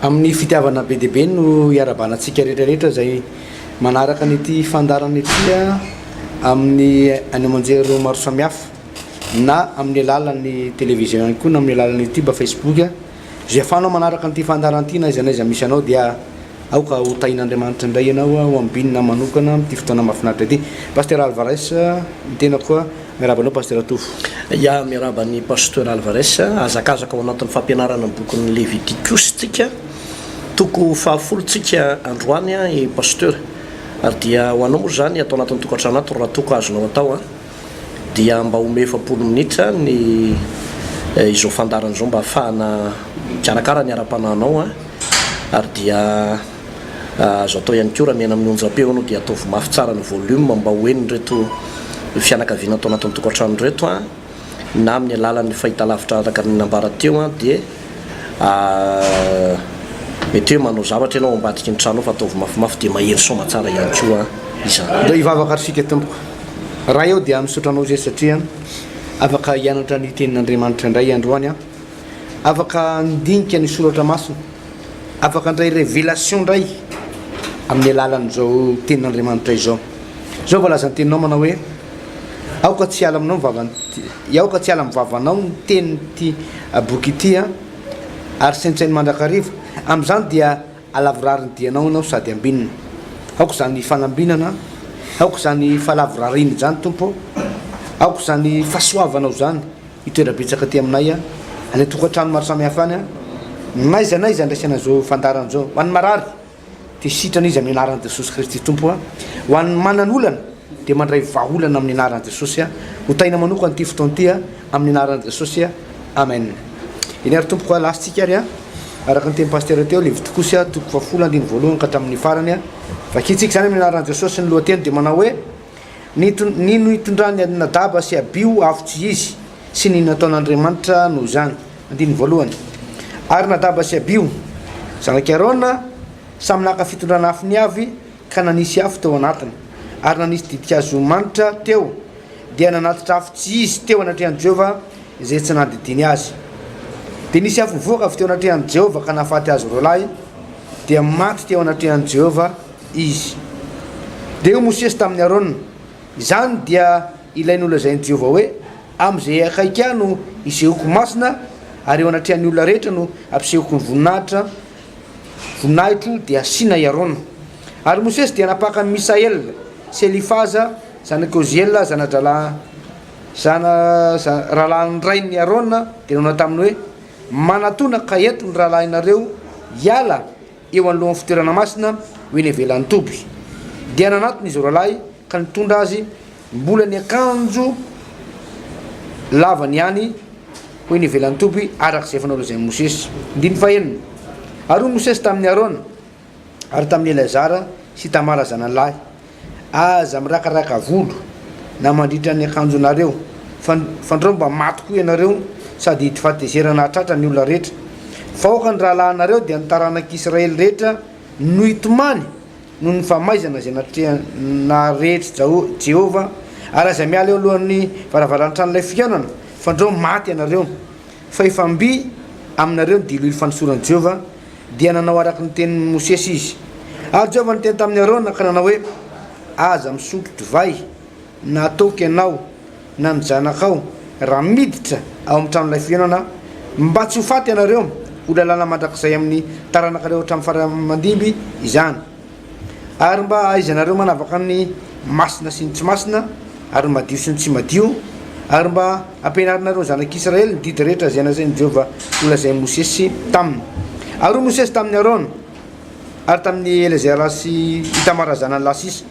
Amin'ny fitiavana be dia be no iarahabana antsika rehetra rehetra izay manaraka an'ity fandaharana ity amin'ny haino aman-jery maro samihafa na amin'ny alalan'ny télévision ihany koa na amin'ny alalan'ny youtube, facebook. Izay ahafahanao manaraka an'ity fandaharana ity na aiza na aiza misy anao dia aoka ho tahin'Andriamanitra indray ianao ho ambinina manokana amin'ity fotoana mahafinaritra ity. Pasteur Alvarez, ny tenako koa miarahaba anao Pasteur Tovo. Ya, miarahaba an'i Pasteur Alvarez. Hazakazaka ao anatin'ny fampianarana ny bokin'ny Levitikosy tsika. Toko fahafolo tsika androany i Pasteur. Ary dia ho anao moa izany ato anatin'ny tokantrano ato raha toa ka azonao atao an. Dia mba omeo 40 minitra ny izao fandaharana izao mba hahafahana mikarakara ny ara-panahinao an. Ary dia azo atao ihany koa raha miaina amin'ny onjam-peo ianao dia ataovy mafy tsara ny volume mba ho henon'ireto fianakaviana ato anatin'ny tokantrano ireto an, na amin'ny alalan'ny fahitalavitra araka ny nambara teo an, dia mety hoe manao zavatra ianao ao ambadiky ny trano ao fa ataovy mafimafy dia maheno soamatsara ihany koa izany. Ndao hivavaka ary isika tompoko. Ray ô dia misaotra anao izay satria afaka hianatra ny tenin'Andriamanitra indray androany aho. Afaka handinika ny soratra masina. Afaka handray révélation indray amin'ny alalan'izao tenin'Andriamanitra izao. Izao voalazan'ny teninao manao hoe aoka tsy hiala aminao ny vavan aoka tsy hiala amin'ny vavanao ny tenin'ity boky ity an, ary saintsaino mandrakariva. Amin'izany dia Halavorary ny dianao ianao sady ambinina. Aoka izany fanambinana, aoka izany fahalavorariana izany Tompo ô. Aoka izany fahasoavanao izany hitoetra betsaka aty aminay any an-tokantrano maro samihafa any. N'aiza n'aiza andraisana izao fandaharana izao. Ho an'ny marary dia sitrana izy amin'ny anaran'i Jesosy Kristy Tompo a. Ho an'ny manan'olana dia mandray vahaolana amin'ny anaran'i Jesosy a. Ho tahiana manokana ity fotoana ity a, amin'ny anaran'i Jesosy a. Amen. Eny ary tompoko a, lasintsika ary a, araka ny teny pasitera teo, Levitikosy a, toko fahafolo andininy voalohany ka hatramin'ny farany a. Vakintsika izany amin'ny anaran'i Jesosy ny lohateny dia manao hoe, Ny ny nitondran'i Nadaba sy Abiho afo tsy izy sy ny nataon'Andriamanitra noho izany. Andininy voalohany. Ary Nadaba sy Abiho, zanak'i Arona, samy naka fitondrana afony avy ka nanisy afo teo anatiny, ary nanisy ditin-kazo manitra teo, dia nanatitra afo tsy izy teo anatrehan'i Jehovah izay tsy nandidiany azy. Dia nisy afo nivoaka avy teo anatrehan'i Jehovah ka nahafaty azy roa lahy, dia maty teo anatrehan'i Jehovah izy. Dia hoy Mosesy tamin'i Arona, Izany dia ilay nolazain'i Jehovah hoe, 'Amin'izay akaiky ahy no hisehoako masina, ary eo anatrehan'ny olona rehetra no hampisehoko ny voninahitra voninahitro, dia asiana i Arona. Ary Mosesy dia nampaka an'i Misaela sy Elifaza, zanak'i Oziela, zana-drahalahy zana rahalahin'ny rain'i Arona, dia nanao taminy hoe, Manatòna ka ento ny rahalahinareo hiala eo anoloan'ny fitoerana masina ho eny ivelan'ny toby. Dia nanatona izy roalahy ka nitondra azy mbola niakanjo lavany ihany ho eny ivelan'ny toby araka izay efa nolazain'i Mosesy. Andininy fahenina. Ary hoy Mosesy tamin'i Arona ary tamin'i Eleazara sy Itamara zanany lahy, Aza mirakaraka volo na mandritra ny akanjonareo, fa fandrao mba maty koa ianareo sady hidy fahatezerana hahatratra ny olona rehetra. Fa aoka ny rahalahinareo, dia ny taranak'Israely rehetra, no hitomany noho ny famaizana izay narehitr'i Jehovah, ary aza miala eo alohan'ny varavaran'ny tranolay fihaonana, fandrao maty ianareo. Fa efa mby aminareo ny diloilo fanosoran'i Jehovah. Dia nanao araka ny tenin'i Mosesy izy. Ary Jehovah niteny tamin'i Arona ka nanao hoe, Aza misotro divay, na toaka ianao, na ny zanakao, raha miditra ao amin'ny tranolay fihaonana, mba tsy ho faty ianareo, ho lalàna mandrakizay amin'ny taranakareo hatramin'ny fara aman-dimby izany. Ary mba hahaizanareo manavaka ny masina sy ny tsy masina, ary ny madio sy ny tsy madio, ary mba hampianarinareo ny zanak'Israely ny didy rehetra izay nasain'i Jehovah nolazain'i Mosesy taminy. Ary hoy Mosesy tamin'i Arona ary tamin'i Eleazara sy Itamara zanany lahy sisa,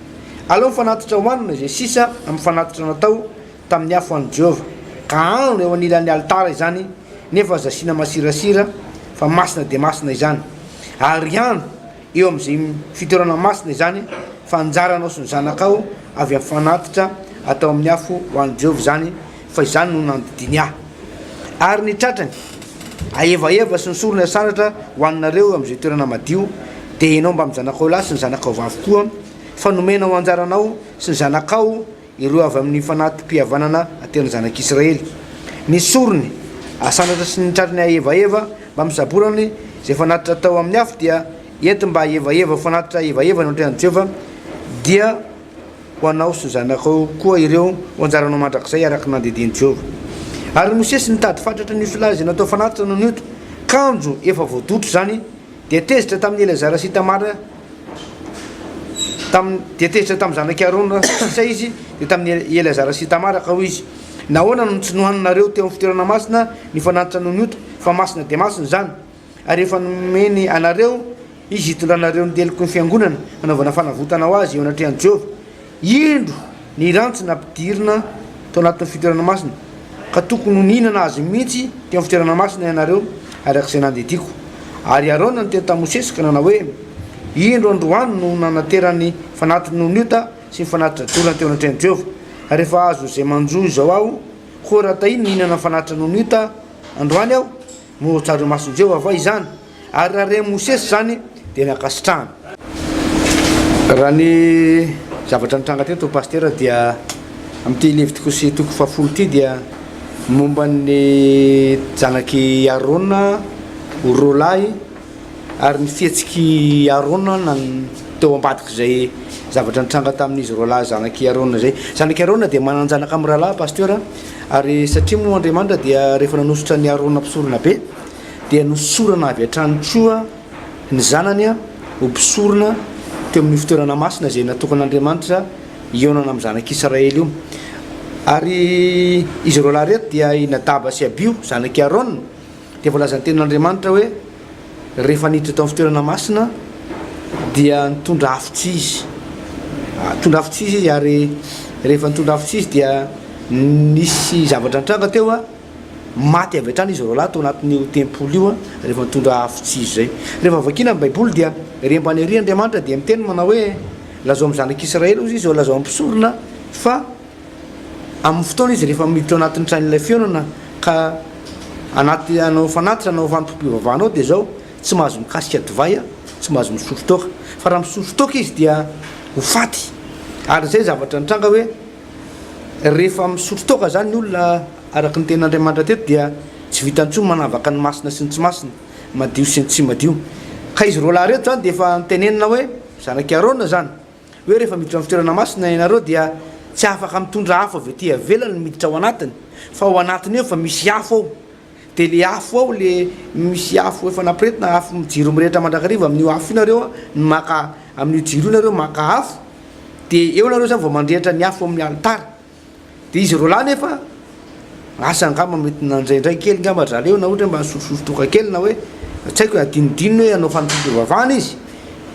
Alao ny fanatitra hohanina izay sisa amin'ny fanatitra natao tamin'ny afo ho an'i Jehovah, ka ahano eo anilan'ny alitara izany, nefa aza asiana masirasira, fa masina dia masina izany. Ary hano eo amin'izay fitoerana masina izany, fa anjaranao sy ny zanakao avy amin'ny fanatitra atao amin'ny afo ho an'i Jehovah izany, fa izany no nandidiany ahy. Ary ny tratrany ahevaheva sy ny sorony asandratra ho aninareo eo amin'izay toerana madio, dia ianao mbamin'ny zanakao lahy sy ny zanakao vavy koa, fa nomena ho anjaranao sy ny zanakao Ireo avy amin'ny fanati-pihavanana aterin'ny zanak'Israely. Ny sorony, asandratra sy ny tratrany ahevaheva mbamin'ny saborany, Izay fanatitra atao amin'ny afo dia ento mba hahevaheva ho fanatitra hevaheva eo anatrehan'i Jehovah, dia ho anao sy ny zanakao koa ireo, ho anjaranao mandrakizay araka ny nandidian'i Jehovah. Ary Mosesy nitady fatratra ny osilahy izay natao fanatitra noho ny ota, kanjo efa voadotro izany, dia tezitra tamin'i Eleazara sy Itamara, tamin'ny, dia tezitra tamin'ny zanak'i Arona sisa izy, dia tamin'i Eleazara sy Itamara, ka hoy izy, Nahoana no tsy nohaninareo teo amin'ny fitoerana masina ny fanatitra noho ny ota, fa masina dia masina izany? Ary efa nomeny anareo izy hitondranareo ny heloky ny fiangonana, hanaovana fanavotana ho azy eo anatrehan'i Jehovah. Indro, ny rano tsy nampidirina tao anatin'ny fitoerana masina, ka tokony ho nihinana azy mihitsy teo amin'ny fitoerana masina ianareo, araka izay nandidiako. Ary Arona niteny tamin'i Mosesy ka nanao hoe, Indro, androany no nanaterany fanatitra noho ny ota sy ny fanatitra dorana teo anatrehan'i Jehovah, ary efa azon'izay manjo izao aho, koa raha tahiny nihinana fanatitra noho ny ota androany aho, Moa ho tsara eo imason'i Jehovah va izany? Ary raha ren'i Mosesy izany, dia nankasitrahany. Raha ny zavatra nitranga teto Pasitera dia amin'ity Levitikosy toko fahafolo ity dia momba ny zanak'i Arona ho roa lahy ary ny fihetsik'i Arona na teo ambadik'izay zavatra nitranga tamin'izy roalahy zanak'i Arona izay. Zanak'i Arona dia manan-janaka mirahalahy Pasteur ary satria moa Andriamanitra dia rehefa nanosotra an'i Arona mpisorona be dia nosorana avy hatrany koa ny zanany ho mpisorona teo amin'ny fitoerana masina izay natokan'Andriamanitra hihaonana amin'ny zanak'Israely io. Ary izy roalahy ireto dia i Nadaba sy Abiho zanak'i Arona Dia voalazan'ny tenin'Andriamanitra hoe rehefa niditra tao amin'ny fitoerana masina dia nitondra afo tsy izy. Nitondra afo tsy izy izy ary rehefa nitondra afo tsy izy dia nisy zavatra nitranga teo, maty avy hatrany izy roalahy tao anatin'io tempoly io rehefa nitondra afo tsy izy izay. Rehefa vakiana ny Baiboly dia ery ambany ery Andriamanitra dia miteny manao hoe lazao amin'ny zanak'Israely hozy izy, lazao amin'ny mpisorona fa Amin'ny fotoana izy rehefa miditra ao anatin'ny tran'ilay fihaonana ka anaty hanao fanatitra hanao fanompoam-pivavahana ao dia izao, tsy mahazo mikasika divay, tsy mahazo misotro toaka. Fa raha misotro toaka izy dia ho faty. Ary izay zavatra nitranga hoe rehefa misotro toaka izany ny olona araka ny tenin'Andriamanitra teto dia tsy vitany intsony manavaka ny masina sy ny tsy masina, madio sy ny tsy madio. Ka izy roalahy ireto izany dia efa notenenina hoe zanak'i Arona izany. Hoe rehefa miditra amin'ny fitoerana masina ianareo dia tsy afaka mitondra afo avy aty ivelany miditra ao anatiny fa ao anatiny eo efa misy afo ao dia le afo ao le misy afo efa nampiretina afo jiro mirehitra mandrakariva amin'io afo io nareo no maka amin'io jiro io nareo maka afo dia eo nareo zany vao mandrehitra ny afo amin'ny alitara Dia izy roalahy nefa asa angamba mety nandraindray kely angamba ry zareo na ohatra hoe mba nisotrosotro toaka kely na hoe tsy haiko hoe adinodinony hoe hanao fanompoam-pivavahana izy.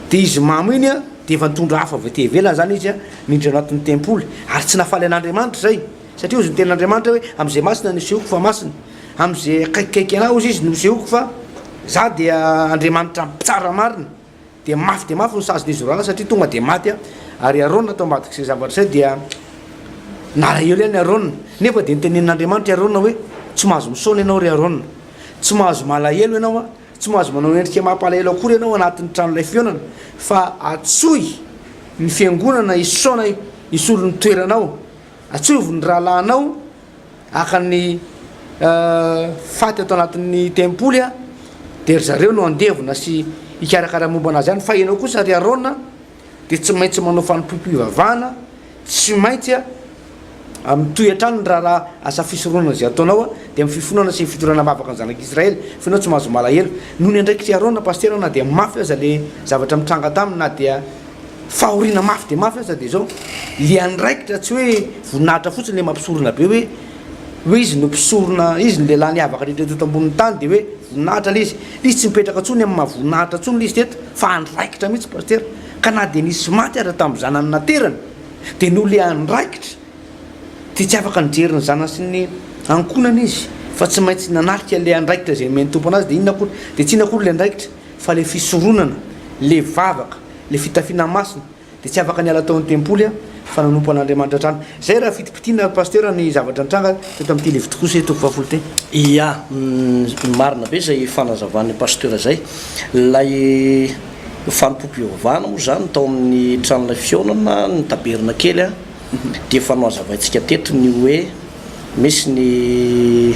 Dia izy mamo iny an, dia efa nitondra afo avy aty ivelany izany izy an, niditra anatin'ny tempoly. Ary tsy nahafaly an'Andriamanitra izay. Satria hozy ny tenin'Andriamanitra hoe amin'izay masina no isehoako fa masina. Amin'izay akaikikaiky anah hozy izy no isehoako fa za dia Andriamanitra mpitsara marina. Dia mafy dia mafy ny sazin'izy roalahy satria tonga dia maty ary Arona tao ambadik'izay zavatra izay dia nalahelo ihany Arona. Nefa dia notenenin'Andriamanitra i Arona hoe, Tsy mahazo misaona ianao ry Arona. Tsy mahazo malahelo ianao, tsy mahazo manao endrika mampalahelo akory ianao anatin'ny tranolay fihaonana, fa antsoy ny fiangonana hisaona hisolo ny toeranao. Antsoivy ny rahalahinao Haka ny faty ato anatin'ny tempoly aho, dia ry zareo no handevona sy hikarakara momba an'azy any, fa ianao kosa ry Arona dia tsy maintsy manao fanompoam-pivavahana, tsy maintsy mitohy hatrany ny raharaha asa fisoronana izay ataonao, dia amin'ny fifonana sy ny fitondrana am-bavaka ny zanak'Israely, fa ianao tsy mahazo malahelo. Noho ny andraikitr'i Arona pasitera na dia mafy aza ilay zavatra mitranga taminy, na dia. Fahoriana mafy dia mafy aza dia izao, le andraikitra tsy hoe voninahitra fotsiny le mampisorona be hoe hoe izy no mpisorona, izy no lehilahy niavaka rehetra teto ambonin'ny tany dia hoe voninahitra le izy, le izy tsy mipetraka intsony amin'ny maha voninahitra intsony le izy teto fa andraikitra mihitsy pasitera, ka na dia nisy maty aza tamin'ny zanany naterany dia noho le andraikitra dia tsy afaka nijery ny zanany sy ny ankohonany izy fa tsy maintsy nanatrika le andraikitra izay nomen'ny Tompo anazy dia inona akory dia tsy inona akory le andraikitra fa le fisoronana, le vavaka. Ilay fitafiana masina dia tsy afaka niala tao an-tempoly aho fa nanompo an'Andriamanitra hatrany. Izay raha fitipitiana ry Pasteur ny zavatra nitranga teto amin'ity Levitikosy toko fahafolo ity. Ia, marina be izay fanazavan'i Pasteur izay. Ilay fanompoam-pivavahana moa izany tao amin'ny tranolay fihaonana, ny tabernakely, dia efa nohazavaintsika teto ny hoe misy ny.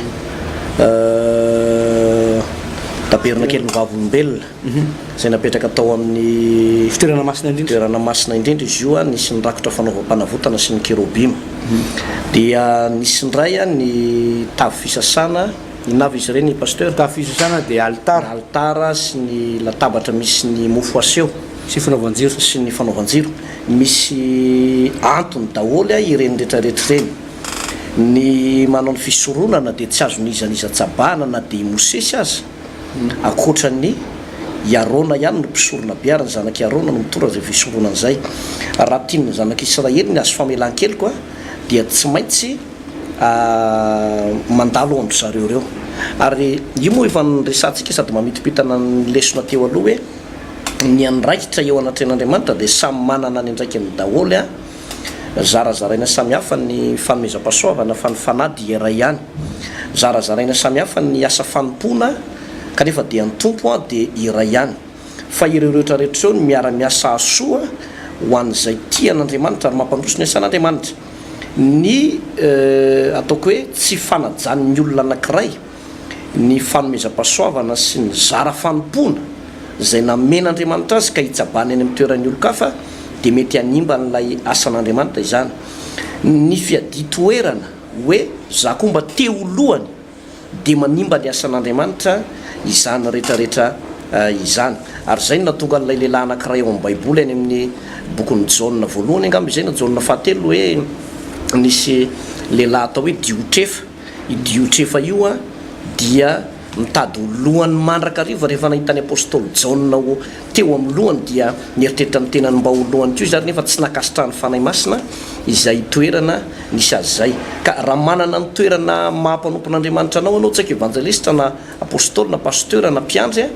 Tabernakelin'ny Vavolombelona, izay napetraka tao amin'ny Fitoerana masina indrindra. Toerana masina indrindra izy io, nisy ny rakotra fanaovam-panavotana sy ny kerobima. Dia nisy indray ny tavy fisasana, inona avy izy ireny Pasteur? Tavy fisasana dia alitara. Ny alitara sy ny latabatra misy ny mofo aseho. Sy fanaovan-jiro. Sy ny fanaovan-jiro. Misy antony daholo ireny rehetrarehetra ireny. Ny manao ny fisoronana dia tsy azon'iza n'iza tsabahana na dia i Mosesy aza, ankoatra ny i Arona ihany no mpisorona be ary ny zanak'i Arona no mitondra izay fisoronana izay. Raha tian'ny zanak'Israely ny hahazo famelan-keloka dia tsy maintsy mandalo ao amin-dry zareo ireo. Ary io moa efa niresahantsika sady mamintimpintana ny lesona teo aloha hoe ny andraikitra eo anatrehan'Andriamanitra dia samy manana ny andraikiny daholo. Zarazaraina samihafa ny fanomezam-pahasoavana fa ny Fanahy dia iray ihany. Zarazaraina samihafa ny asa fanompoana kanefa dia ny Tompo dia iray ihany. Fa ireo rehetra rehetra ireo no miara-miasa hahasoa ho an'izay tia an'Andriamanitra ary mampandroso ny asan'Andriamanitra. Ny ataoko hoe tsy fanajan'ny olona anankiray. ny fanomezam-pahasoavana sy ny zara fanompoana izay namen'Andriamanitra azy ka hitsabany any amin'ny toeran'ny olon-kafa dia mety hanimba an'ilay asan'Andriamanitra izany. Ny fiadian-toerana hoe za koa mba te ho lohany dia manimba ny asan'Andriamanitra izany retraretra izany. Ary izay no nahatonga an'ilay lehilahy anankiray ao amin'ny Baiboly any amin'ny bokin'i Jaona voalohany angamba izay na Jaona fahatelo hoe nisy lehilahy atao hoe Diotrefa. Io Diotrefa io dia mitady ho lohany mandrakariva, rehefa nahita ny apostoly Jaona ho teo amin'ny lohany dia nieritreritra ny tenany mba ho lohany koa izy ary nefa tsy nankasitrahan'ny Fanahy Masina izay toerana nisy azy izay. Ka raha manana ny toerana maha mpanompon'Andriamanitra anao ianao, tsy haiko evanjelista na apostoly na pasteur na mpiandry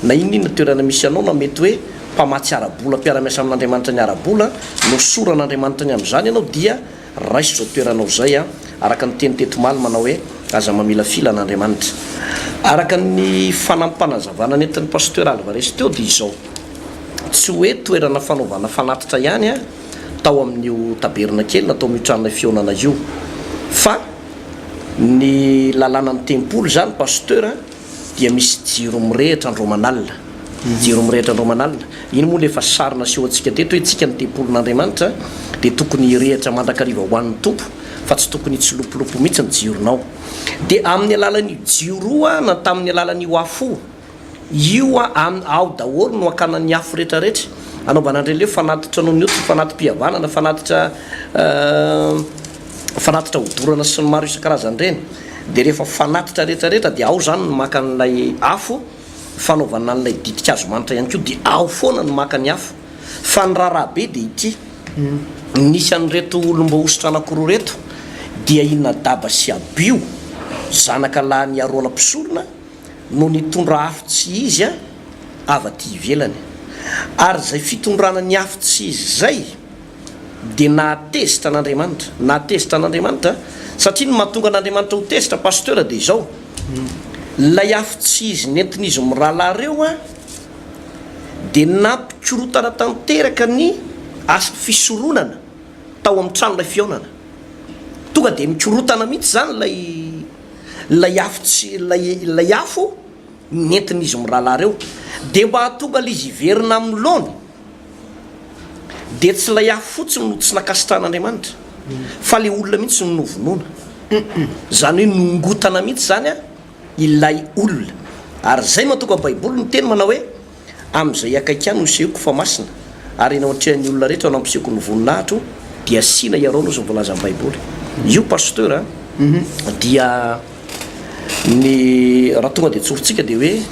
na inona inona toerana misy anao na mety hoe mpamatsy ara-bola mpiara-miasa amin'Andriamanitra ny ara-bola, nosoran'Andriamanitra ny amin'izany ianao dia Raiso izao toeranao izay an, araka ny teny teto omaly manao hoe aza mamilafila an'Andriamanitra. Araka ny fanampim-panazavana nentin'ny Pasteur Alvarez teo dia izao, tsy hoe toerana fanaovana fanatitra ihany an, tao amin'io tabernakely na tao amin'io tranolay fihaonana io, fa ny lalànan'ny tempoly izany Pasteur an, dia misy jiro mirehitra andro aman'alina. Jiro mirehitra andro aman'alina. Iny moa ilay efa sary nasehontsika teto hoe tsika ny tempolin'Andriamanitra dia tokony hirehitra mandrakariva ho an'ny Tompo fa tsy tokony hitsilopilopy mihitsy ny jironao. Dia amin'ny alalan'io jiro io na tamin'ny alalan'io afo io, Io an, ao daholo no hakana ny afo rehetra rehetra, anaovana an'ireny hoe fanatitra noho ny ota, fanati-pihavanana, fanatitra fanatitra hodorana sy ny maro isan-karazany ireny. Dia rehefa fanatitra rehetra rehetra dia ao izany no maka an'ilay afo, fanaovana an'ilay ditin-kazo manitra ihany koa dia ao foana no maka ny afo. Fa ny raharaha be dia ity, nisy an'ireto olom-boahosotra anankiroa ireto dia i Nadaba sy Abiho, zanaka lahin'i Arona mpisorona, no nitondra afo tsy izy avy aty ivelany. Ary izay fitondrana ny afo tsy izy izay dia nahatezitra an'Andriamanitra. Nahatezitra an'Andriamanitra satria ny mahatonga an'Andriamanitra ho tezitra Pasteur dia izao, ilay afo tsy izy nentin'izy mirahalahy ireo dia nampikorotana tanteraka ny asa fisoronana tao amin'ny tranolay fihaonana. Tonga dia mikorotana mihitsy izany ilay Ilay afo tsy, ilay, ilay afo nentin'izy mirahalahy ireo, dia mba hahatonga ilay izy hiverina amin'ny laony, dia tsy ilay afo fotsiny no tsy nankasitrahan'Andriamanitra, fa ilay olona mihitsy no novonoina. Izany hoe nongotana mihitsy izany ilay olona. Ary izay no mahatonga ny Baiboly miteny manao hoe, Amin'izay akaiky ahy no hisehoako fa masina, ary eny anatrehan'ny olona rehetra no hampisehoko ny voninahitro, dia asiana i Arona hozy ny voalazan'ny Baiboly. Io Pasteur a, dia ny raha tonga dia tsorintsika dia hoe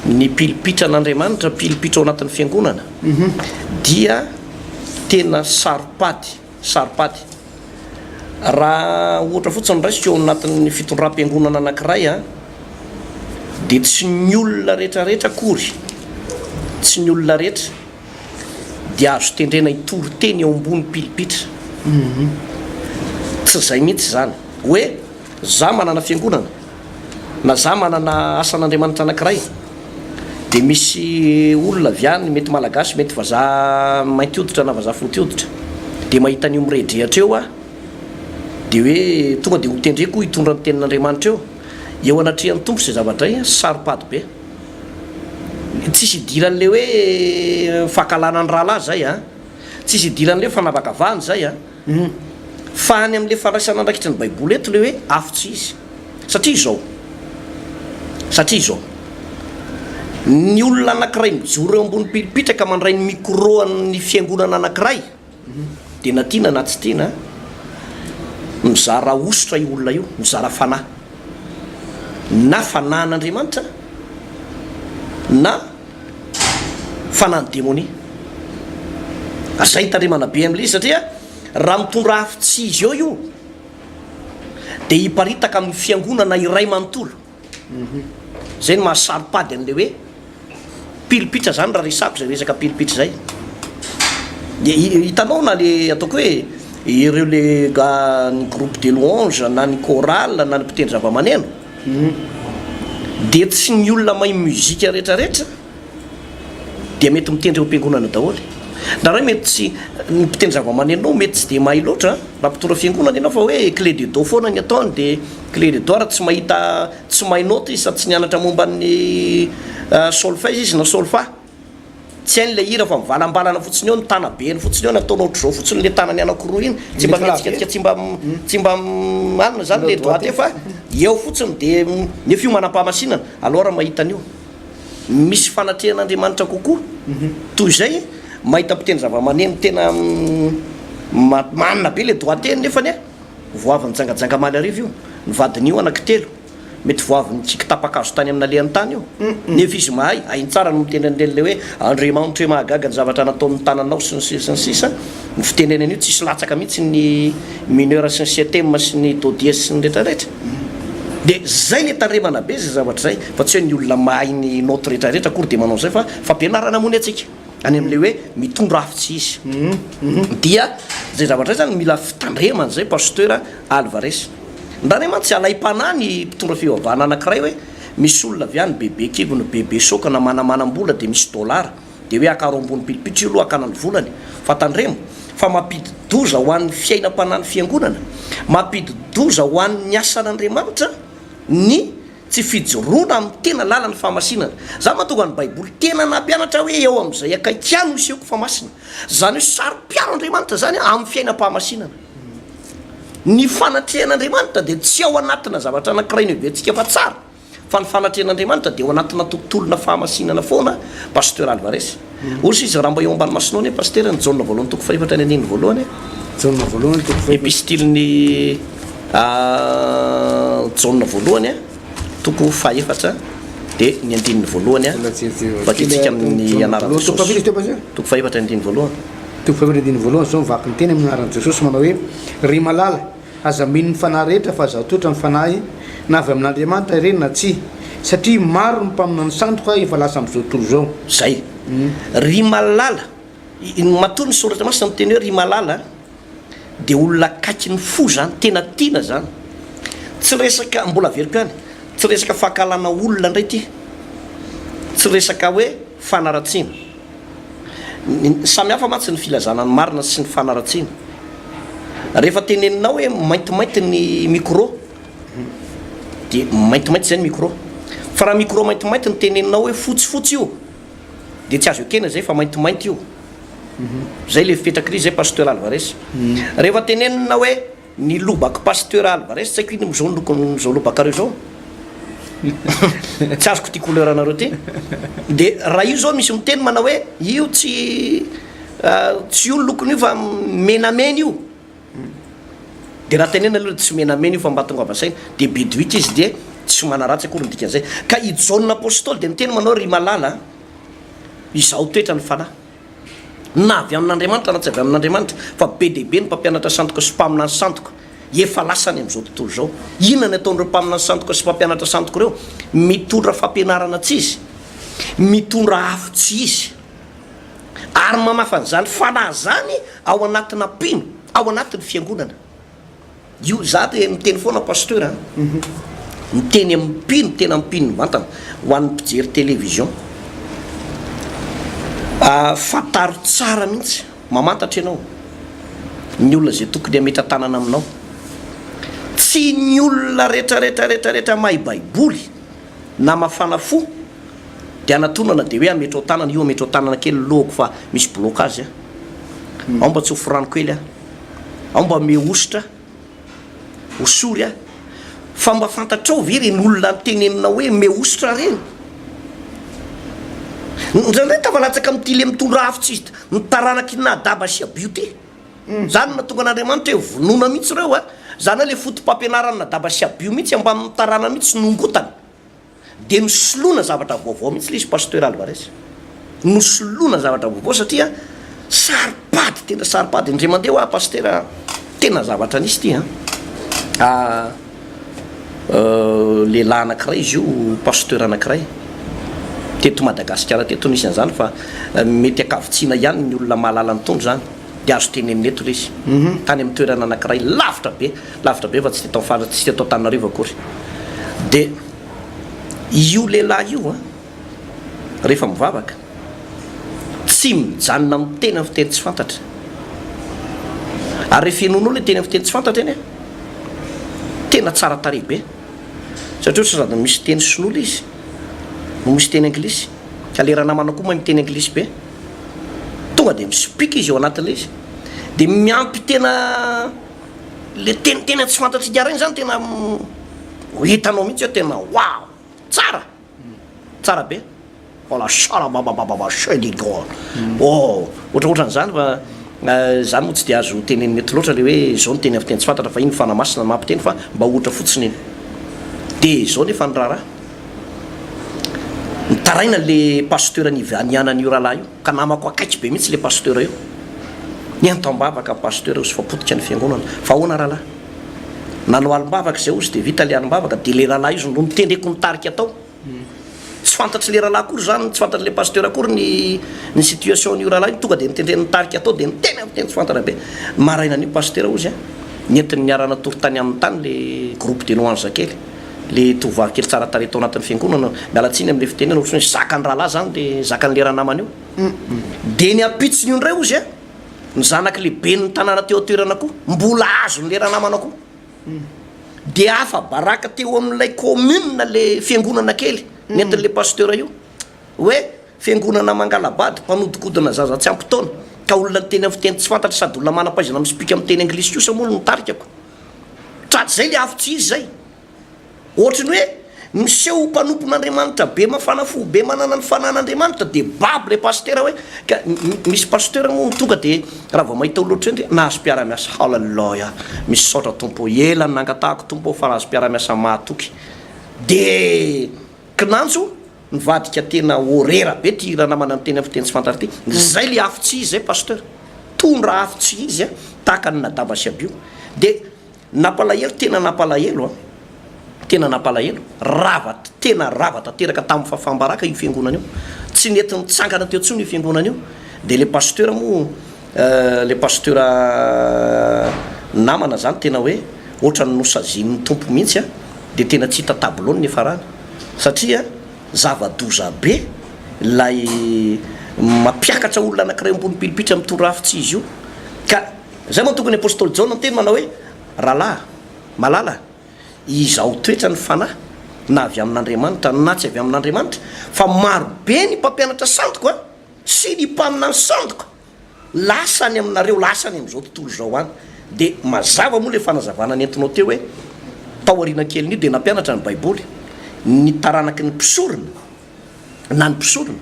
ny pilipitran'Andriamanitra, pilipitra ao anatin'ny fiangonana dia tena saro-pady. Saro-pady. Raha ohatra fotsiny raisiko eo anatin'ny fitondram-piangonana anankiray an, dia tsy ny olona rehetra rehetra akory, tsy ny olona rehetra dia azo tendrena hitory teny eo ambony pilipitra. Tsy izay mihitsy izany. Hoe za manana fiangonana. na za manana asan'Andriamanitra anakiray de misy olona avy any mety malagasy mety vazaha mainty hoditra na vazaha foty hoditra de mahita an'io mirehidrehatra eo aho de hoe tonga de ho tendreko hitondra ny tenin'Andriamanitra eo eo anatrehan'ny Tompo izay zavatra izay saro-pady be. Tsisy idiran'le hoe fankahalana ny rahalahy zay an! Tsisy idiran'le hoe fanavakavahana zay an! Fa any amin'le fandraisana andraikitry ny baiboly eto le hoe afo tsy izy. Satria izao, satria izao, ny olona anankiray mijoro eo ambony pilipitra ka mandray ny micro an'ny fiangonana anankiray, dia na tiana na tsy tiana, mizara hosotra io olona io, mizara fanahy. Na fanahin'Andriamanitra na fanahin'ny demonia. Ary izay no tandremana be amin'ilay izy satria raha mitondra afo tsy izy eo io dia hiparitaka amin'ny fiangonana iray manontolo. Izay no maha saro-pady an'ilay hoe pilipitra izany raha resahako izay resaka pilipitra izay. Dia hitanao na le ataoko hoe ireo le ga ny groupe de louange na ny chorale na ny mpitendry zava-maneno dia tsy ny olona mahay mozika rehetrarehetra dia mety mitendry ao am-piangonana daholo. Indraindray mety tsy ny mpitendry zava-maneno mety tsy dia mahay loatra raha mpitondra fiangonana ianao fa hoe clé de do foana ny ataony dia clé de do ary tsy mahita tsy mahay note izy sady tsy nianatra momba ny solfège izy na solfa. Tsy hainy ilay hira fa mivalambalana fotsiny eo ny tana-beny fotsiny eo nataony ohatr'izao fotsiny ilay tanany anankiroa iny tsy mba mihetsiketsika tsy mba tsy mba anona izany ilay doigté fa eo fotsiny dia nefa io manam-pahamasinana aleo raha mahita an'io misy fanatrehan'Andriamanitra kokoa toy izay mahita mpitendry zava-maneno tena manina be ilay doigté nefany a vao avy nijangajanga omaly hariva io ny vadin'io anankitelo Mety vao avy nitsiky tapa-kazo tany amin'ny nalehany tany io. Nefa izy mahay, hainy tsara ny miteny an'ireny ilay hoe Andriamanitra e mahagaga ny zavatra nataon'ny tananao sy ny sisa sy ny sisa. Ny fitenenany io tsisy latsaka mihitsy ny mineur sy ny septième sy ny do dièse sy ny rehetra rehetra. Dia zay le tandremana be zay zavatra zay fa tsy hoe ny olona mahay ny note rehetra rehetra akory dia manao an'izay fa fampianarana moa ny antsika. Any amin'ilay hoe mitondra afo tsy izy. Dia izay zavatra izay zany mila fitandremana izay Pasteur Alvarez. Indraindray mantsy alaim-panahy ny mpitondra fivavahana anankiray hoe misy olona avy any bebe kibo no bebe saoka na manamanam-bola dia misy dollars dia hoe akaro ambony pilipitra io aloha hakana ny volany fa tandremo fa mampidi-doza ho an'ny fiainam-panahin'ny fiangonana, mampidi-doza ho an'ny asan'Andriamanitra ny Tsy fijoroana amin'ny tena lalan'ny fahamasinana. Izany mahatonga ny Baiboly tena nampianatra hoe eo amin'izay akaiky ahy no isehoko fa masina. Izany hoe saro-piaro Andriamanitra izany amin'ny fiainam-pahamasinana. Ny fanatrehan'Andriamanitra dia tsy ao anatina zavatra anankiray noheventsika fa tsara, fa ny fanatrehan'Andriamanitra dia ao anatina tontolona fahamasinana foana, Pasteur Alvarez. Hoy izy, raha mba eo ambany masonao anie Pasitera ny Jaona voalohany toko fahefatra ny andininy voalohany e. Jaona voalohany toko fahefatra. Epistilin'i Jaona voalohany toko fahefatra dia ny andininy voalohany vakintsika amin'ny anaran'i Jesosy. Toko fahefatra ny andininy voalohany. Toko fahefatra andininy voalohany izao mivaky ny teny amin'ny anaran'i Jesosy manao hoe, Ry malala, Aza mino ny fanahy rehetra fa aza toetra ny fanahy na avy amin'Andriamanitra ireny na tsia, satria maro ny mpaminany sandoka efa lasa amin'izao tontolo izao. Zay. Ry malala, matoa ny soratra masina miteny hoe ry malala dia olona akaiky ny fo zany, tena tiana zany. Tsy resaka, mbola averiko ihany, tsy resaka fankahalana olona indray ity, tsy resaka hoe fanaratsiana. Samy hafa mantsy ny filazana ny marina sy ny fanaratsiana. Rehefa teneninao hoe maintimainty ny micro dia maintimainty izay ny micro. Fa raha micro maintimainty no teneninao hoe fotsifotsy io dia tsy azo ekena izay fa maintimainty io. Izay ilay fipetraky izay Pasteur Alvarez. Rehefa tenenina hoe Ny lobak'i Pasteur Alvarez tsy haiko inona zao ny lokon'izao lobakareo zao. Tsy azoko ity couleur anareo ity. De raha io zao misy miteny manao hoe io tsy tsy io ny lokony io fa menamena io. De raha tenenina aloha tsy menamena io fa mba tongava saina. De bedoika izy de tsy manaratsy akory ny dikan'izay. Ka i Jaona Apostoly de niteny manao ry malala izaho toetra ny fanahy. Na avy amin'Andriamanitra na tsy avy amin'Andriamanitra, fa be dia be ny mpampianatra sandoka sy mpaminany sandoka efa lasa any amin'izao tontolo izao. Inona ny ataon'ireo mpaminany sandoka sy mpampianatra sandoka ireo? Mitondra fampianarana tsy izy, mitondra afo tsy izy, ary mamafa an'izany fanahy izany ao anatina mpino, ao anatin'ny fiangonana. Io za de miteny foana pasteur a! Miteny amin'ny mpino, tena mpino mivantana, ho an'ny mpijery télévision. Fantaro tsara mihitsy, mamantatra ianao ny olona izay tokony hametra-tanana aminao. Tsy ny olona rehetra rehetra rehetra rehetra mahay baiboly na mafana fo. Dia anatonana dia hoe ametrao tanana, io ametrao tanana kely ny lohako fa misy blocage a. Ao mba tsofy rano kely aho. Ao mba omeo hosotra, hosory aho. Fa mba fantatrao ve ireny olona noteneninao hoe omeo hosotra ireny? Indraindray tafalatsaka amin'ity le mitondra afo tsy ny taranak'i Nadaba sy Abiho ity. Izany no nahatonga an'Andriamanitra hoe vonoina mihitsy ireo a. Izany hoe le foto-pampianaran'i Nadaba sy Abiho mihitsy ambanin'ny taranany mihitsy nongotana. Dia nosoloina zavatra vaovao mihitsy ilay izy Pasteur Alvarez. Nosoloina zavatra vaovao satria saro-pady, tena saro-pady. Indray mandeha hoa Pasteur a, tena zavatra nisy ity an. Ah, lehilahy anankiray izy io, Pasteur anankiray. Teto Madagasikara teto nisy an'izany fa mety ankavitsiana ihany ny olona mahalala ny Tompo izany. Dia azo tenenina eto ilay izy. Tany amin'ny toerana anankiray lavitra be, lavitra be fa tsy teto amin'ny faritra, tsy teto Antananarivo akory. Dia io lehilahy io an, rehefa mivavaka, tsy mijanona miteny amin'ny fiteny tsy fantatra. Ary rehefa henoinao ilay teny amin'ny fiteny tsy fantatra anie, tena tsara tarehy be. Satria ohatra sady misy teny sinoa ilay izy, no misy teny anglisy. Ka le ranamana koa mahay miteny anglisy be. Tonga dia misipika izy ao anatin'ilay izy. Dia miampy tena le teny tena tsy fantatsika ireny zany tena ho hitanao mihitsy hoe tena waouh! Tsara! Tsara be. Voilà, sharababababa, shedigon. Oh, ohatraohatran'izany fa zany moa tsy dia azo tenenina eto loatra le hoe zao ny teny avy teny tsy fantatra fa iny fanahy masina no mampiteny fa mba ohatra fotsiny iny. Dia zao nefa ny raharaha. Nitaraina le pasteur nianan'io rahalahy io, ka namako akaiky be mihitsy le pasteur io. Nianto am-bavaka pasteur ozy fa potika ny fiangonana. Fa ahoana rahalahy? Nanao alim-bavaka izay ozy dia vita le alim-bavaka dia le rahalahy izy no notendreko nitarika tao. Tsy fantatry le rahalahy akory izany, tsy fantatry le pasteur akory ny ny situation an'io rahalahy io, tonga dia notendreny nitarika tao dia niteny amin'ny teny tsy fantatra be. Marainan'io pasteur ozy an, nentiny niara-natory tany aminy tany le groupe de louange kely. Le tovovavy kely tsara tarehy tao anatin'ny fiangonana, miala tsiny amle fitenenana, ohatran'ny hoe zakan'ny rahalahy zany le zakan'le ranamana io. De ny ampitson'io indray ozy a, ny zanak'le ben'ny tanàna teo an-toerana koa mbola azon'le ranamana koa. De afa-baraka teo amin'ilay commune le fiangonana kely nentin'le pasteur io hoe fiangonana mangala-bady, mpanodikodina zaza tsy ampy taona, ka olona niteny amin'ny fiteny tsy fantatra sady olona manam-pahaizana misipika amin'ny teny anglisy kosa moa no nitarika ko. Tratrizay le afo tsy izy zay. Ohatry ny hoe miseho ho mpanompon'Andriamanitra be mafana fo be manana ny fanahin'Andriamanitra dia babo le pasitera hoe ka misy pasteur moa tonga dia raha vao mahita olona ohatr'ireny dia nahazo mpiara-miasa haleloia misaotra Tompo ô ela no nangatahako Tompo ô fa nahazo mpiara-miasa mahatoky dia kinanjo Nivadika tena horera be ty ranamana niteny am fiteny tsy fantatra ty. Zay le afo tsy izy zay pasteur. Tondra afo tsy izy a, tahaka ny Nadaba sy Abio. De nampalahelo tena nampalahelo a. Tena nampalahelo. Rava tena rava tanteraka tamin'ny fahafaham-baraka io fiangonana io. Tsy nety nitsangana teo intsony io fiangonana io. De le pasteur moa le pasteur namana zany tena hoe ohatran'ny nosazian'ny Tompo mihitsy a. De tena tsy hita tableau ny niafarany. Satria zava-doza be ilay mampiakatra olona anankiray ambony pilipitra mitondra afo tsy izy io. Ka izay manko tokony Apostoly Jaona niteny manao hoe, Rahalahy malala, izao toetra ny fanahy na avy amin'Andriamanitra na tsy avy amin'Andriamanitra, fa maro be ny mpampianatra sandoka sy ny mpaminany sandoka. Lasa any aminareo, lasa any amin'izao tontolo izao any. Dia mazava moa ilay fanazavana nentinao teo hoe tao aoriana kelin'io dia nampianatra ny Baiboly, ny taranaky ny mpisorona na ny mpisorona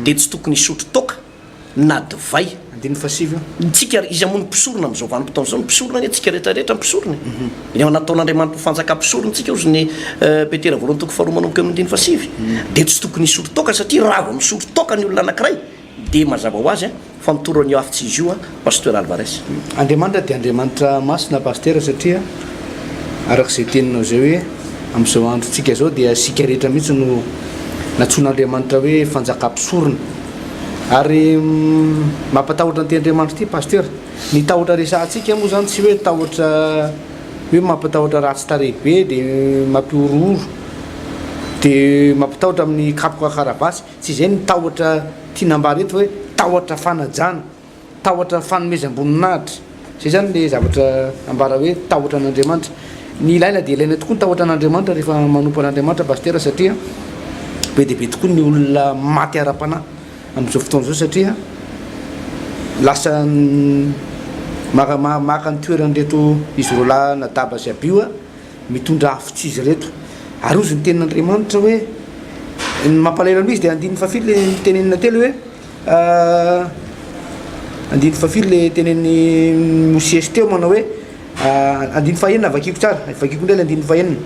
dia tsy tokony hisotro toaka na divay. Andininy fahasivy io. Tsika, iza moa no mpisorona amin'izao vanim-potoana izao? Ny mpisorona anie tsika rehetra rehetra mpisorona e. Efa nataon'Andriamanitra ho fanjaka mpisorona tsika hozy ny Petera voalohany toko faharoa manomboka eo amin'ny andininy fahasivy. Dia tsy tokony hisotro toaka satria raha vao misotro toaka ny olona anankiray Dia mazava ho azy fa mitory an'io afo tsy izy io Pasteur Alvarez. Andriamanitra dia Andriamanitra masina Pasitera satria araka izay teninao izay hoe amin'izao androntsika izao dia isika rehetra mihitsy no nantsoin'Andriamanitra hoe fanjakam-pisorona ary mampatahotra an'ity Andriamanitra ity Pasitera. Ny tahotra resahantsika moa izany tsy hoe tahotra hoe mampatahotra ratsy tarehy be dia mampihorohoro dia mampitahotra amin'ny kapoka karavasy. Tsy izay ny tahotra tiana ambara eto hoe tahotra fanajana, tahotra fanomezam-boninahitra. Izay izany ilay zavatra ambara hoe tahotra an'Andriamanitra. Ny ilaina dia ilaina tokoa ny tahotra an'Andriamanitra rehefa manompo an'Andriamanitra Pasitera satria. Be dia be tokoa ny olona maty ara-panahy amin'izao fotoana izao satria lasa maka maka ny toeran'ireto izy roalahy Nadaba sy Abiho mitondra afo tsy izy ireto. Ary hozy ny tenin'Andriamanitra hoe ny mampalahelo an'izy dia andininy fahafito le nitenenina teo le hoe andininy fahafito le tenenin'i Mosesy teo manao hoe Andininy fahenina, vakiko tsara, vakiko indray ilay andininy fahenina,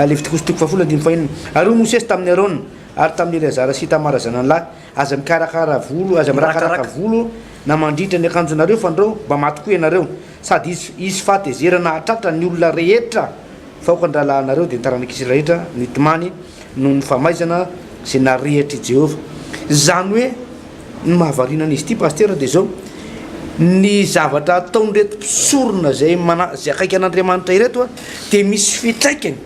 Levitikosy toko fahafolo andininy fahenina. Ary hoy Mosesy tamin'i Arona ary tamin'i Eleazara sy Itamara zanany lahy, Aza mikarakara volo, aza mirakaraka volo na mandritra ny akanjonareo, fandrao mba maty koa ianareo, sady hisy, hisy fahatezerana hahatratra ny olona rehetra, fa aoka ny rahalahinareo, dia ny taranak'Israely rehetra, no hitomany noho ny famaizana izay narehitr'i Jehovah. Izany hoe. Ny mahavariana an'izy ity Pasitera dia izao, ny zavatra ataon'ireto mpisorona izay mana- izay akaiky an'Andriamanitra ireto dia misy fiantraikany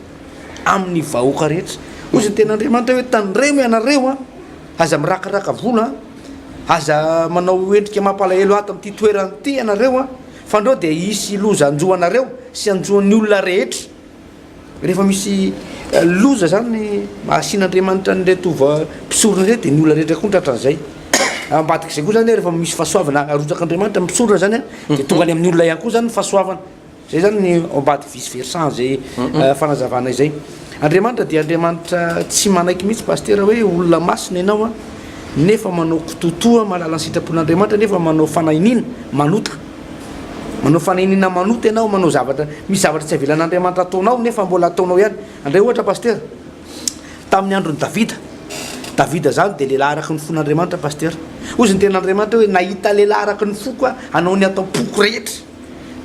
amin'ny vahoaka rehetra. Hoy ny tenin'Andriamanitra hoe tandremo ianareo an, aza mirakaraka vola an, aza manao endrika mampalahelo ato amin'ity toerana ity ianareo an, fandrao dia hisy loza hanjo anareo sy hanjo ny olona rehetra. Rehefa misy loza zany asian'Andriamanitra an'ireto mpisorona ireto dia ny olona rehetra koa tratran'izay. Ambadik'izay koa zany rehefa misy fahasoavana arotsak'Andriamanitra amin'ny mpisorona zany dia tonga any amin'ny olona ihany koa zany ny fahasoavana. Zay zany ny ao ambadiky vice versa zay fanazavana izay. Andriamanitra dia Andriamanitra tsy manaiky mihitsy pasitera hoe olona masina ianao an, nefa manao kitoatoa mahalala ny sitrapon'Andriamanitra nefa manao fanahiniana, manota. Manao fanenina manota ianao, manao zavatra, misy zavatra tsy avelan'Andriamanitra ataonao nefa mbola ataonao ihany. Andray ohatra Pasitera, tamin'ny andron'i Davida, Davida zany dia lehilahy araka ny fon'Andriamanitra Pasitera. Hozy ny tenin'Andriamanitra hoe nahita lehilahy araka ny foko aho hanao ny atao-poko rehetra.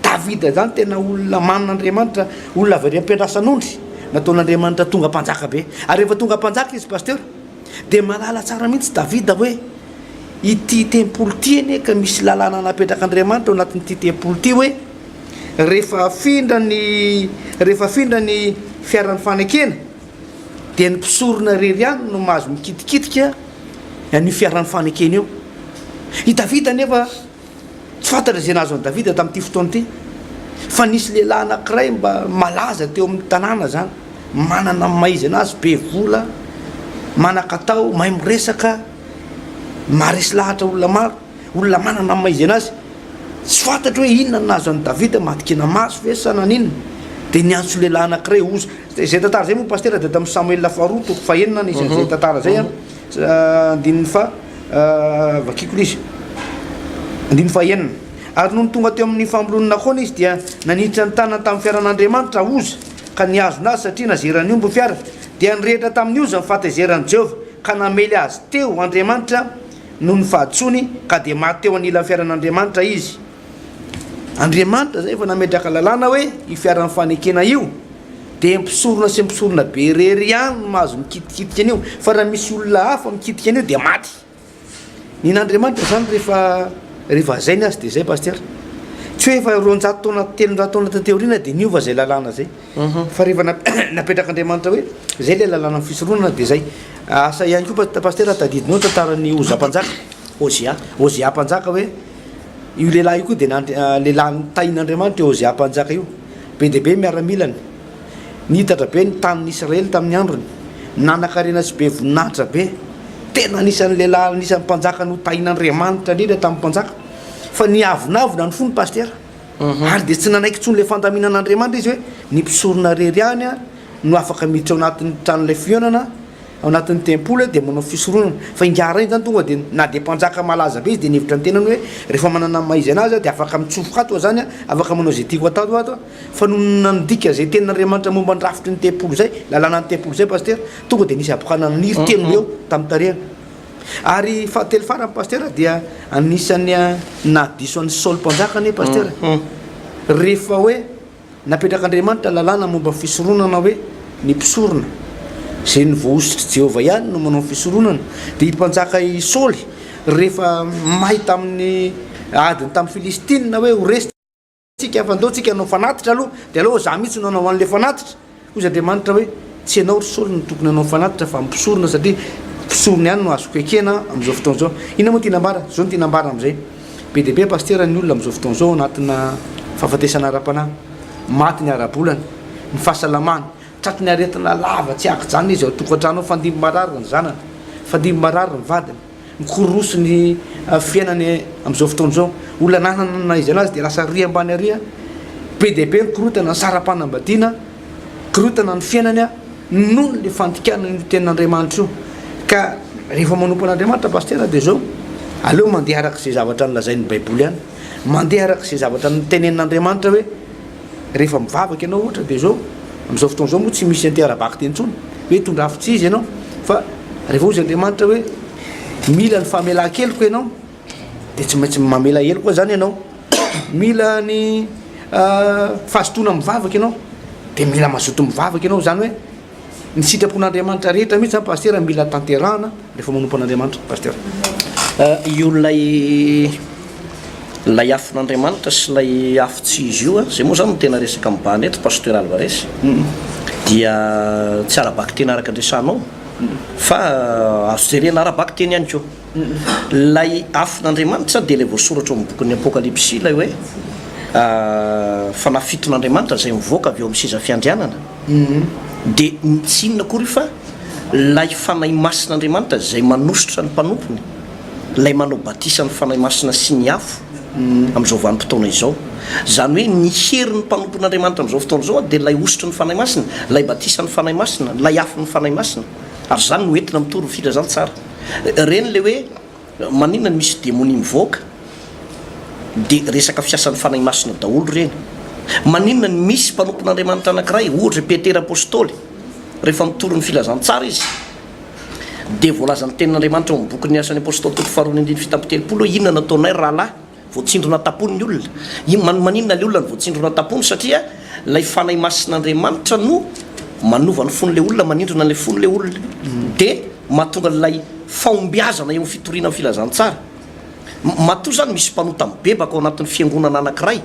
Davida zany tena olona manin'Andriamanitra, olona avy ary am-piandrasan'ondry, nataon'Andriamanitra tonga mpanjaka be. Ary rehefa tonga mpanjaka izy Pasitera, dia mahalala tsara mihitsy Davida hoe Ity tempoly ity anie ka misy lalàna napetrak'Andriamanitra ao anatin'ity tempoly ity hoe rehefa afindra ny rehefa afindra ny fiaran'ny fanekena dia ny mpisorona irery ihany no mahazo mikitikitika an'io fiaran'ny fanekena io. I Davida anefa Tsy fantatra izay nahazo an'i Davida tamin'ity fotoana ity, fa nisy lehilahy anankiray mba malaza teo amin'ny tanàna izany, manana ny maha izy anazy, be vola, manan-katao, mahay miresaka, maharesy lahatra olona maro, olona manana ny maha izy anazy. Tsy fantatro hoe inona no nahazo an'i Davida, matin-kena-maso ve sa naninona? Dia niantso lehilahy anankiray, Oza. Izay tantara izay moa Pasitera dia tamin'ny Samoela faharoa toko fahenina nisy an'izay tantara izay an. Andininy faha, vakiko ilay izy. Andininy fahaenina. Ary nony tonga teo amin'ny famoloan'i Nakona izy dia naniditra ny tanany tamin'ny fiaran'Andriamanitra Oza, ka nihazona azy satria nazeran'ny omby ny fiara. Dia nirehitra tamin'i Oza ny fahatezeran'i Jehovah, ka namely azy teo Andriamanitra noho ny fahadisoany, ka dia maty teo anilan'ny fiaran'Andriamanitra izy. Andriamanitra izay efa nametraka lalàna hoe io fiaran'ny fanekena io dia mpisorona sy mpisorona be irery ihany no mahazo mikitikitika an'io fa raha misy olona hafa mikitika an'io dia maty. Ny an'Andriamanitra izany rehefa rehefa zay ny azy dia zay pasteur. Tsy hoe efa 200 taona 300 taona taty aoriana dia niova izay lalàna izay. Fa rehefa napetrak'Andriamanitra hoe zay ilay lalànan'ny fisoronana dia zay. Asa ihany koa pasteur tadidinao ny tantaran'i Oza mpanjaka. Ozia, Ozia mpanjaka hoe Io lehilahy io koa dia lehilahy nitahin'Andriamanitra io Hosea mpanjaka io. Be dia be ny miaramilany. Nitatra be ny tanin'i Israely tamin'ny androny. Nanan-karena sy be voninahitra be. Tena anisan'ny lehilahy, anisan'ny mpanjaka notahin'Andriamanitra indrindra tamin'ny mpanjaka. Fa niavonavona ny fony Pasitera. Ary dia tsy nanaiky intsony ilay fandaminan'Andriamanitra izy hoe ny mpisorona irery ihany no afaka miditra ao anatin'ny tranolay fihaonana. Ao anatin'ny tempoly dia manao fisoronana. Fa ingahy rainy zany tonga dia na dia mpanjaka malaza be izy dia nihevitra ny tenany hoe rehefa manana ny maha izy anazy aho dia afaka mitsofoka ato aho zany an, afaka manao izay tiako atao ato aho. Fa nony nandika izay tenin'Andriamanitra momba ny rafitry ny tempoly izay, lalànan'ny tempoly izay Pasitera, tonga dia nisy habokana naniry teny ho eo tamin'ny tarehiny. Ary fahatelo farany Pasitera dia anisan'ny nahadiso an'i Saoly mpanjaka anie Pasitera. Rehefa hoe. Napetrak'Andriamanitra lalàna momba ny fisoronana hoe ny mpisorona, izay ny voahosotr'i Jehovah ihany no manao ny fisoronana. Dia i Mpanjaka i Saoly, rehefa may tamin'ny adiny tamin'ny Filistinina hoe ho resy tsika fa ndao tsika hanao fanatitra aloha, dia aleo izaho mihitsy no hanao an'ilay fanatitra. Hoy Andriamanitra hoe, Tsy ianao ry Saoly no tokony hanao fanatitra fa ny mpisorona, satria mpisorona ihany no azoko ekena amin'izao fotoana izao. Inona moa no tiana ambara? Izao no tiana ambara amin'izay. Be dia be pasitera ny olona amin'izao fotoana izao ao anatina fahafatesana ara-panahy. Maty ny ara-bolany, ny fahasalamany. Tratry ny aretina lava tsy ankijanona izy ao an-tokantrano ao, fandimby marary ny zanany, fandimby marary ny vadiny, mikororosy ny fiainany amin'izao fotoana izao. Olona nanana na iza anazy dia lasa ary ambany ary, be dia be ny korontana, ny saram-panambadiana, korontana ny fiainany noho ny fandikana an'io tenin'Andriamanitra io. Ka rehefa manompo an'Andriamanitra Pasitera dia izao, aleo mandeha araka izay zavatra nolazain'ny Baiboly ihany, mandeha araka izay zavatra notenenin'Andriamanitra hoe, Rehefa mivavaka ianao ohatra dia izao, amin'izao fotoana izao moa tsy misy an'ity ara-bakiteny intsony hoe hitondra afo tsy izy ianao fa rehefa hozy Andriamanitra hoe mila ny famelan-keloka ianao dia tsy maintsy mamela heloka izany ianao. Mila ny fahazotoana mivavaka ianao dia mila mazoto mivavaka ianao, izany hoe Ny sitrapon'Andriamanitra rehetra mihitsy zany Pasitera mila tanterahana rehefa manompo an'Andriamanitra Pasitera. Io ilay ilay afon'Andriamanitra sy ilay afo tsy izy io, izay moa izany no tena resaka mibahana eto Pasteur Alvarez, dia tsy ara-bakiteny araka ny resahanao fa azo jerena ara-bakiteny ihany koa. Ilay afon'Andriamanitra dia ilay voasoratra ao amin'ny bokin'ny Apokalypsy ilay hoe fanahy fiton'Andriamanitra izay mivoaka avy eo amin'ny seza fiandrianana. Dia tsy inona akory io fa ilay Fanahy Masin'Andriamanitra izay manosotra ny mpanompony, ilay manao batisa ny Fanahy Masina sy ny afo amin'izao vanim-potoana izao. Izany hoe ny herin'ny mpanompon'Andriamanitra amin'izao fotoana izao dia ilay hosotry ny Fanahy Masina, ilay batisan'ny Fanahy Masina, ilay afon'ny Fanahy Masina. Ary izany no entina mitory ny filazantsara. Ireny ilay hoe Maninona no misy demonia mivoaka? Dia resaka fiasan'ny Fanahy Masina daholo ireny. Maninona no misy mpanompon'Andriamanitra anankiray, ohatra i Petera Apostoly, rehefa mitory ny filazantsara izy, dia voalazan'ny Tenin'Andriamanitra ao amin'ny bokin'ny Asan'ny Apostoly toko faharoa ny andininy 37 hoe inona no ataonay ry rahalahy? Voatsindrona tam-pony ny olona. In, man, maninona ilay olona no voatsindrona tam-pony? Satria ilay Fanahy Masin'Andriamanitra no manova ny fon'ilay olona, manindrona an'ilay fon'ilay olona. Dia mahatonga an'ilay fahombiazana eo amin'ny fitoriana ny filazantsara. Matoa izany misy mpanota mibebaka ao anatin'ny fiangonana anankiray,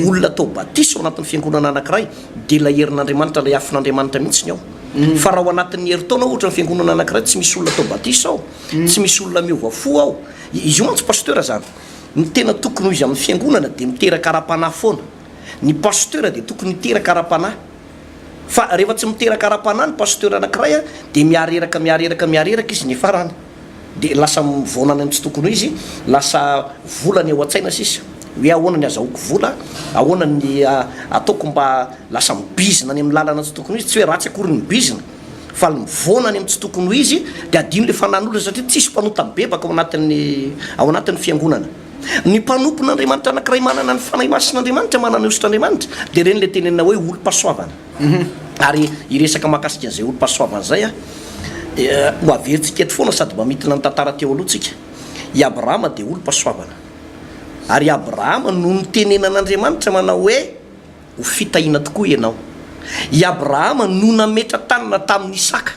olona atao batisa ao anatin'ny fiangonana anankiray, dia ilay herin'Andriamanitra, ilay afon'Andriamanitra mihitsy ny ao. Fa raha ao anatin'ny herintaona ohatra ny fiangonana anankiray tsy misy olona atao batisa ao, tsy misy olona miova fo ao, izy io mantsy pasteur izany. Ny tena tokony ho izy amin'ny fiangonana dia miteraka ara-panahy foana. Ny pasteur dia tokony hiteraka ara-panahy. Fa rehefa tsy miteraka ara-panahy ny pasteur anankiray dia mihareraka mihareraka mihareraka izy ny farany. Dia lasa mivaona any amin'ny tsy tokony ho izy, lasa vola ny ao an-tsaina sisa. Hoe ahoana ny azahoako vola, ahoana ny ataoko mba lasa mibizina any amin'ny lalana tsy tokony ho izy. Tsy hoe ratsy akory ny mibizina. Fa ny mivoana any amin'ny tsy tokony ho izy dia adino ilay fanan'olona satria tsisy mpanota mibebaka ao anatin'ny ao anatin'ny fiangonana. Ny mpanompon'Andriamanitra anankiray manana ny Fanahy Masin'Andriamanitra, manana ny hosotr'Andriamanitra dia ireny ilay tenenina hoe olom-pahasoavana. Ary hiresaka mahakasika an'izay olom-pahasoavana izay aho. Dia ho averintsika eto foana sady mamintina ny tantara teo aloha tsika. I Abrahama dia olom-pahasoavana. Ary i Abrahama no nitenenan'Andriamanitra manao hoe. Ho fitahiana tokoa ianao. I Abrahama no nametra-tanana tamin'i Isaka,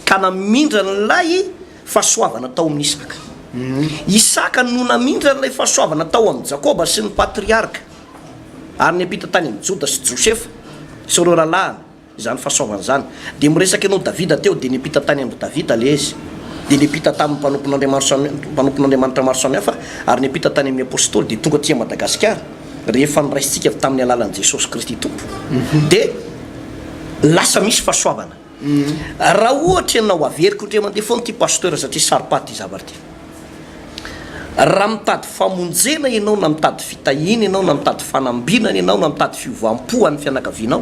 ka namindra an'ilay fahasoavana tao amin'i Isaka. Isaka no namindra an'ilay fahasoavana tao amin'i Jakoba sy ny patriarka, ary niampita tany amin'i Joda sy Josefa sy ireo rahalahiny. Izany fahasoavana izany. Dia miresaka ianao Davida teo, dia niampita tany amin-dry Davida ilay izy. Dia niampita tamin'ny mpanompon'Andriamanitra mpanompon'Andriamanitra maro samihafa, ary niampita tany amin'ny Apostoly, dia tonga aty Madagasikara, rehefa noraisintsika avy tamin'ny alalan'i Jesosy Kristy Tompo. Dia lasa misy fahasoavana. Raha ohatra ianao, averiko indray mandeha foana ity Pasteur satria saro-pady ity zavatra ity. Raha mitady famonjena ianao na mitady fitahiana ianao na mitady fanambinana ianao na mitady fiovam-po ho an'ny fianakavianao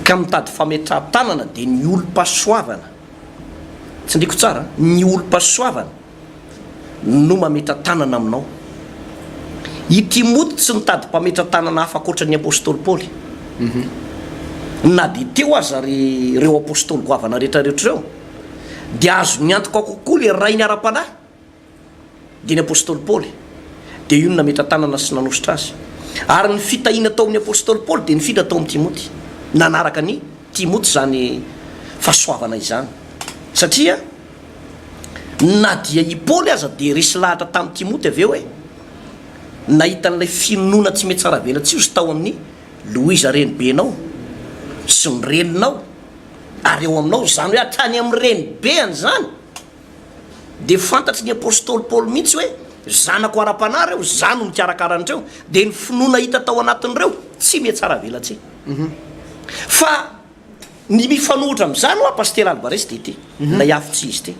ka mitady fametrahan-tanana dia ny olom-pahasoavana, tsindriko tsara an, ny olom-pahasoavana no mametra-tanana aminao. I Timoty tsy nitady mpametra-tanana hafa ankoatra ny apostoly Paoly. Na dia teo aza ry ireo apostoly goavana rehetra rehetra ireo. dia azony antoka kokoa ilay rainy ara-panahy, dia ny apostoly Paoly, dia io no nametra-tanana sy nanosotra azy. Ary ny fitahiana tao amin'ny apostoly Paoly dia nifindra tao amin'i Timoty. Nanaraka an'i Timoty izany fahasoavana izany. Satria na dia i Paoly aza dia resy lahatra tamin'i Timoty avy eo hoe nahita an'ilay finoana tsy mihatsaravelatsihy ozy tao amin'i Loiza renibenao sy ny reninao. Ary eo aminao izany hoe hatrany amin'ny renibeany izany, dia fantatry ny apostoly Paoly mihitsy hoe zanako ara-panahy ireo, izaho no mikarakara an'ireo, dia ny finoana hita tao anatin'ireo tsy mihatsaravelatsihy. Fa. Ny mifanohitra amin'izany hoa Pasitera Alvarez dia ity, ilay afo tsy izy ity.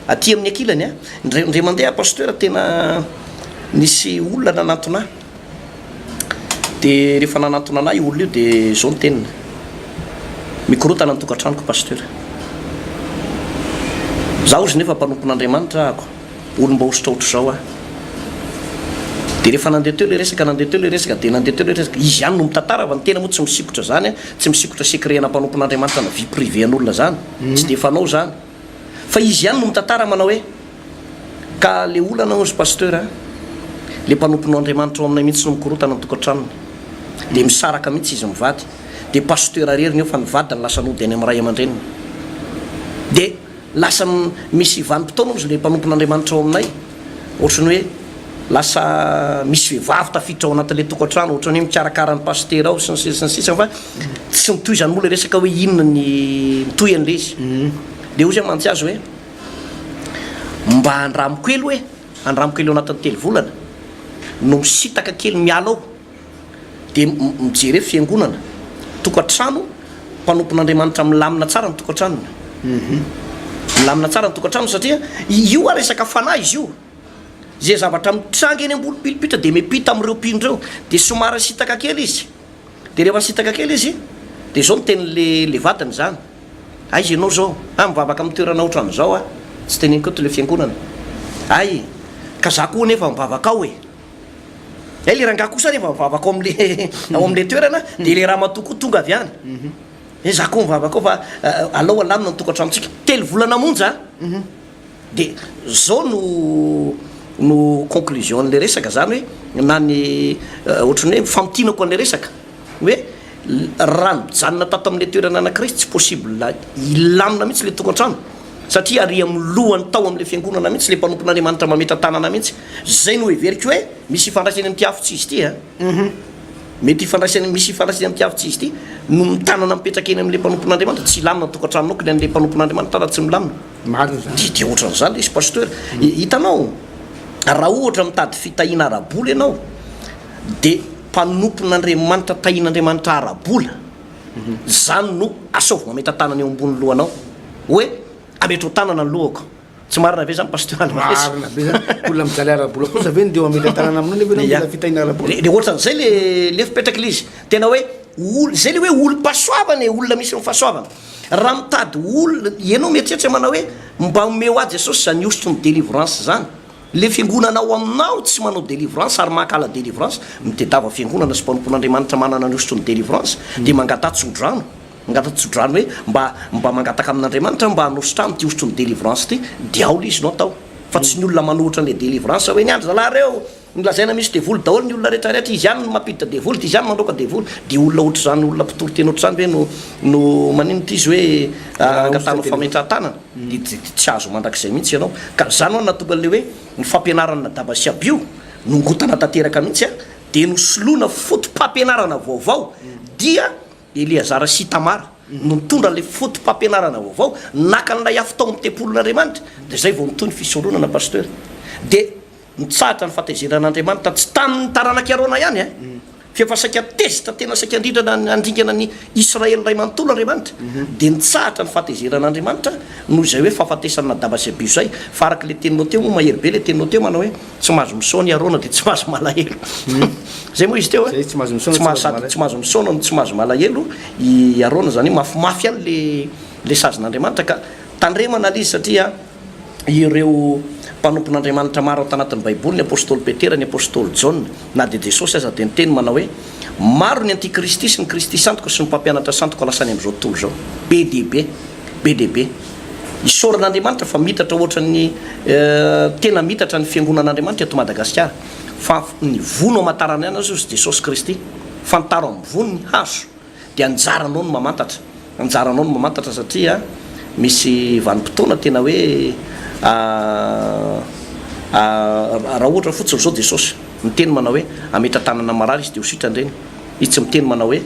Aty amin'ny ankilany a, indray indray mandeha Pasteur tena nisy olona nanantona ahy. Dia rehefa nanantona anah io olona io dia izao ny teniny, mikorontana ny tokantranoko Pasteur. Za ozy nefa mpanompon'Andriamanitra ahako, olom-bahosotra ohatr'izao aho. Dia rehefa nandeha teo ilay resaka, nandeha teo ilay resaka, dia nandeha teo ilay resaka, izy ihany no mitantara fa ny tena moa tsy misikotra izany, tsy misikotra secret ana mpanompon'Andriamanitra na vie privée an'olona izany, tsy dia fanao izany. Fa izy ihany no mitantara manao hoe, Ka le olana hozy Pasteur a, le mpanomponao Andriamanitra ao aminay mihitsy no mikorotana ny tokantranony, de misaraka mihitsy izy mivady, de Pasteur rery ny eo fa ny vadiny lasa nody any amin'ny ray aman-dreniny, de lasa misy vanim-potoana hozy le mpanompon'Andriamanitra ao aminay, ohatran'ny hoe lasa misy vehivavy tafiditra ao anatin'le tokantrano, ohatran'ny hoe mikarakara ny Pasitera ao sy ny sisa sy ny sisa fa tsy mitohy izany moa le resaka hoe inona ny mitohy an'le izy, de hozy aho mantsy azy hoe. Mba andramiko kely hoe, andramiko kely ao anatin'ny telo volana no misintaka kely miala ao dia mijere fiangonana, tokantrano, mpanompon'Andriamanitra milamina tsara ny tokantranony. Milamina tsara ny tokantranony satria io ary resaka fanahy izy io. Izay zavatra mitranga eny ambony pilipitra dia miampita amin'ireo mpino ireo. Dia somary nisintaka kely izy. Dia rehefa nisintaka kely izy dia izao no tenin'le le vadiny izany. Aiza ianao zao? Ah mivavaka amin'ny toerana otran'izao aho, tsy teneniko eto le fiangonana. Hay, ka za koa anefa mivavaka ao e. Hay le rangahy kosa anefa mivavaka ao amle ao amle toerana dia le ramatoa koa tonga avy any. He za koa mivavaka ao fa alao alamina ny tokantranontsika. Telo volana monja an! Dia zao no no conclusion an'le resaka zany hoe na ny ohatran'ny hoe famintinako an'le resaka hoe raha nijanona tato amin'ilay toerana anankiray izy tsy possible hilamina mihitsy ilay tokantrano satria ary amin'ny lohany tao amin'ilay fiangonana mihitsy ilay mpanompon'Andriamanitra mametra-tanana mihitsy izay no heveriko hoe misy ifandraisany amin'ity afo tsy izy ity a mety ifandraisany misy ifandraisany amin'ity afo tsy izy ity no mitanana mipetraka eny amin'ilay mpanompon'Andriamanitra tsy hilamina ny tokantranonao ko ny an'ilay mpanompon'Andriamanitra raha tsy milamina Marina izany. Dia dia ohatran'izany ilay izy pasteur. Hitanao raha ohatra mitady fitahiana ara-bola ianao dia mpanompon'Andriamanitra tahian'Andriamanitra ara-bola izany no asaovy mametra-tanana eo ambony lohanao hoe ametrao tanana ny lohako. Tsy marina ve izany Pasteur Alvarez? Marina be izany. Olona mijaly ara-bola kosa ve no dia mametra-tanana aminao nefa ianao mila fitahiana ara-bola? Dia ohatran'izay le le fipetrak'ilay izy. Tena hoe ol- izay le hoe olom-pahasoavana e, olona misy ny fahasoavana. Raha mitady olona, ianao mieritreritra manao hoe mba omeo ahy Jesosy izany hosotry ny délivrance izany. Le fiangonana ao aminao tsy manao délivrance ary mankahala délivrance, mitedava fiangonana sy mpanompon'Andriamanitra manana ny hosotry ny délivrance dia mangataha tsodrano, mangataha tsodrano hoe mba mba mangataka amin'Andriamanitra aho mba hanosotra ahy amin'ity hosotry ny délivrance ity dia ao le izy no atao fa tsy ny olona manohitra an'le délivrance hoe ny andry zalahy reo nolazaina misy devoly daholo ny olona rehetra rehetra izy ihany no mampiditra devoly dia izy ihany mandroaka devoly dia olona ohatr'izany olona mpitory teny ohatr'izany ve no no maninona ity izy hoe angatahanao fametrahan-tanana Dia tsy azo mandrakizay mihitsy ianao. Ka zany ho'a nahatonga an'ilay hoe ny fampianarana Nadaba sy Abiho nongotana tanteraka mihitsy an, dia nosoloina foto-pampianarana vaovao, dia Eleazara sy Itamara no nitondra an'ilay foto-pampianarana vaovao, naka an'ilay afo tao amin'ny tempolin'Andriamanitra, dia zay vao nitohy ny fisoronana Pasteur. Dia Nitsahatra ny fahatezeran'Andriamanitra tsy tamin'ny taranak'i Arona ihany, fa efa saika tezitra tena saika handrindrana handringana ny Israely iray manontolo Andriamanitra. Dia nitsahatra ny fahatezeran'Andriamanitra noho izay hoe fahafatesan'i Nadaba sy Abiho izay. Fa araka ilay teninao teo moa, mahery be ilay teninao teo manao hoe tsy mahazo misaona i Arona dia tsy mahazo malahelo. Izay moa izy teo e? Izay, tsy mahazo misaona, tsy mahazo malahelo. Sady tsy mahazo misaona no tsy mahazo malahelo i Arona, izany hoe mafimafy ihany ilay ilay sazin'Andriamanitra ka tandremana ilay izy satria ireo mpanompon'Andriamanitra maro ao tanatin'ny Baiboly, ny apostoly Petera, ny apostoly Jaona, na dia Jesosy aza dia niteny manao hoe, Maro ny antikristy sy ny kristy sandoka sy ny mpampianatra sandoka lasa any amin'izao tontolo izao. Be dia be. Be dia be. Isaorana Andriamanitra fa mitatra ohatran'ny tena mitatra ny fiangonan'Andriamanitra eto Madagasikara. Fa ny voa no amantarana azy hozy Jesosy Kristy. Fantaro amin'ny voany ny hazo. dia anjaranao ny mamantatra, anjaranao ny mamantatra satria misy vanim-potoana tena hoe raha ohatra fotsiny izao Jesosy miteny manao hoe ametra-tanana marary izy dia ho sitrana ireny, izy tsy miteny manao hoe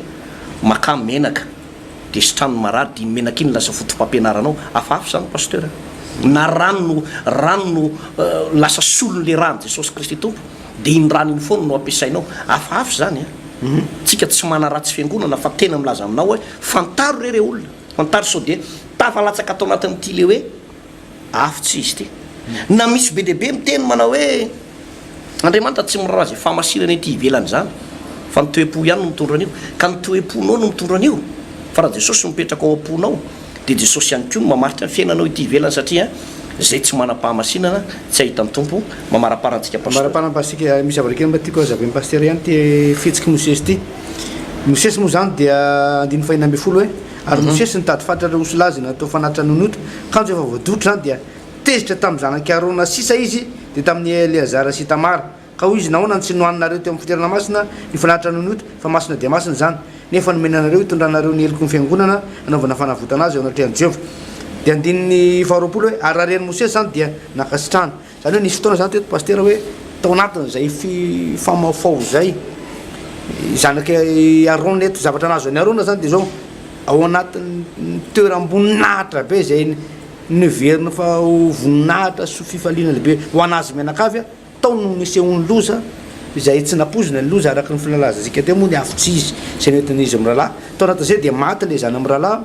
makà menaka dia sitrano ny marary dia iny menaka iny lasa foto-pampianaranao, hafahafa izany Pasteur a! Na rano no rano no lasa solon'ilay ràn'i Jesosy Kristy Tompo dia iny rano iny foana no ampiasainao, hafahafa izany a! Tsika tsy manaratsy fiangonana fa tena milaza aminao hoe fantaro re re olona, fantaro sao dia tafalatsaka ato anatin'ity le hoe afo tsy izy ity. Na misy be dia be miteny manao hoe Andriamanitra tsy miraharaha izay fahamasinana ety ivelany izany fa ny toe-po ihany no mitondra an'io. Ka ny toe-ponao no mitondra an'io. Fa raha Jesosy no mipetraka ao am-ponao dia Jesosy ihany koa no mamaritra ny fiainanao ety ivelany satria izay tsy manam-pahamasinana tsy hahita ny Tompo. Mamaraparana antsika Pasteur. Mamaraparana Pasteur, misy zavatra kely mba tiako hazavain'i Pasteur ihany ity fihetsik'i Mosesy ity. Mosesy moa izany dia andininy fahenina ambinifolo hoe ary Mosesy nitady fatratra ireo osilahy izay natao fanatitra noho ny ota, kanjo efa voadoritra izany dia tezitra tamin'ny zanak'i Arona sisa izy dia tamin'i Eleazara sy Itamara. Ka hoy izy, Nahoana no tsy nohaninareo teo amin'ny fitoerana masina ny fanatitra noho ny ota, fa masina dia masina izany, nefa nomena anareo hitondranareo ny heloky ny fiangonana hanaovana fanavotana azy eo anatrehan'i Jehovah? Dia andininy faharoapolo hoe, Ary raha ren'i Mosesy izany dia nankasitrahany. Izany hoe nisy fotoana izany teto Pasitera hoe tao anatin'izay fifamafao izay, zanak'i Arona eto, zavatra nahazo an'i Arona izany dia izao, ao anatin'ny toeram-boninahitra be izay noheverina fa ho voninahitra sy ho fifaliana lehibe ho an'azy mianakavy, Tao no nisehoan'ny loza, izay tsy nampoizina ny loza araka ny filalazantsika teo moa ny afo tsy izy izay nentin'izy mirahalahy. Tao anatin'izay dia maty ilay zanany mirahalahy,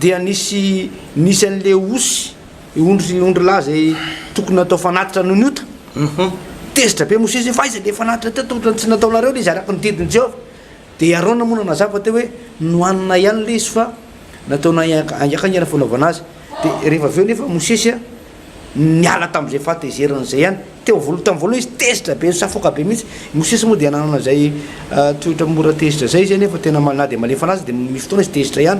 dia nisy nisy an'ilay osy, ondry ondrilahy izay tokony natao fanatitra noho ny ota. Tezitra be Mosesy hoe fa aiza ilay fanatitra teo, tokony tsy nataonareo ilay izy araka ny didin'i Jehovah. Dia i Arona moa nanazava teo hoe nohaninay ihany ilay izy fa nataonay haingakaingana fanaovana azy. Dia rehefa avy eo nefa Mosesy niala tamin'izay fahatezerana izay ihany. Teo voalohany tamin'ny voalohany izy tezitra be, nisafoaka be mihitsy. I Mosesy moa dia nanana izay toetra mora tezitra izay izy nefa tena na dia malemy fanahy aza dia misy fotoana izy tezitra ihany.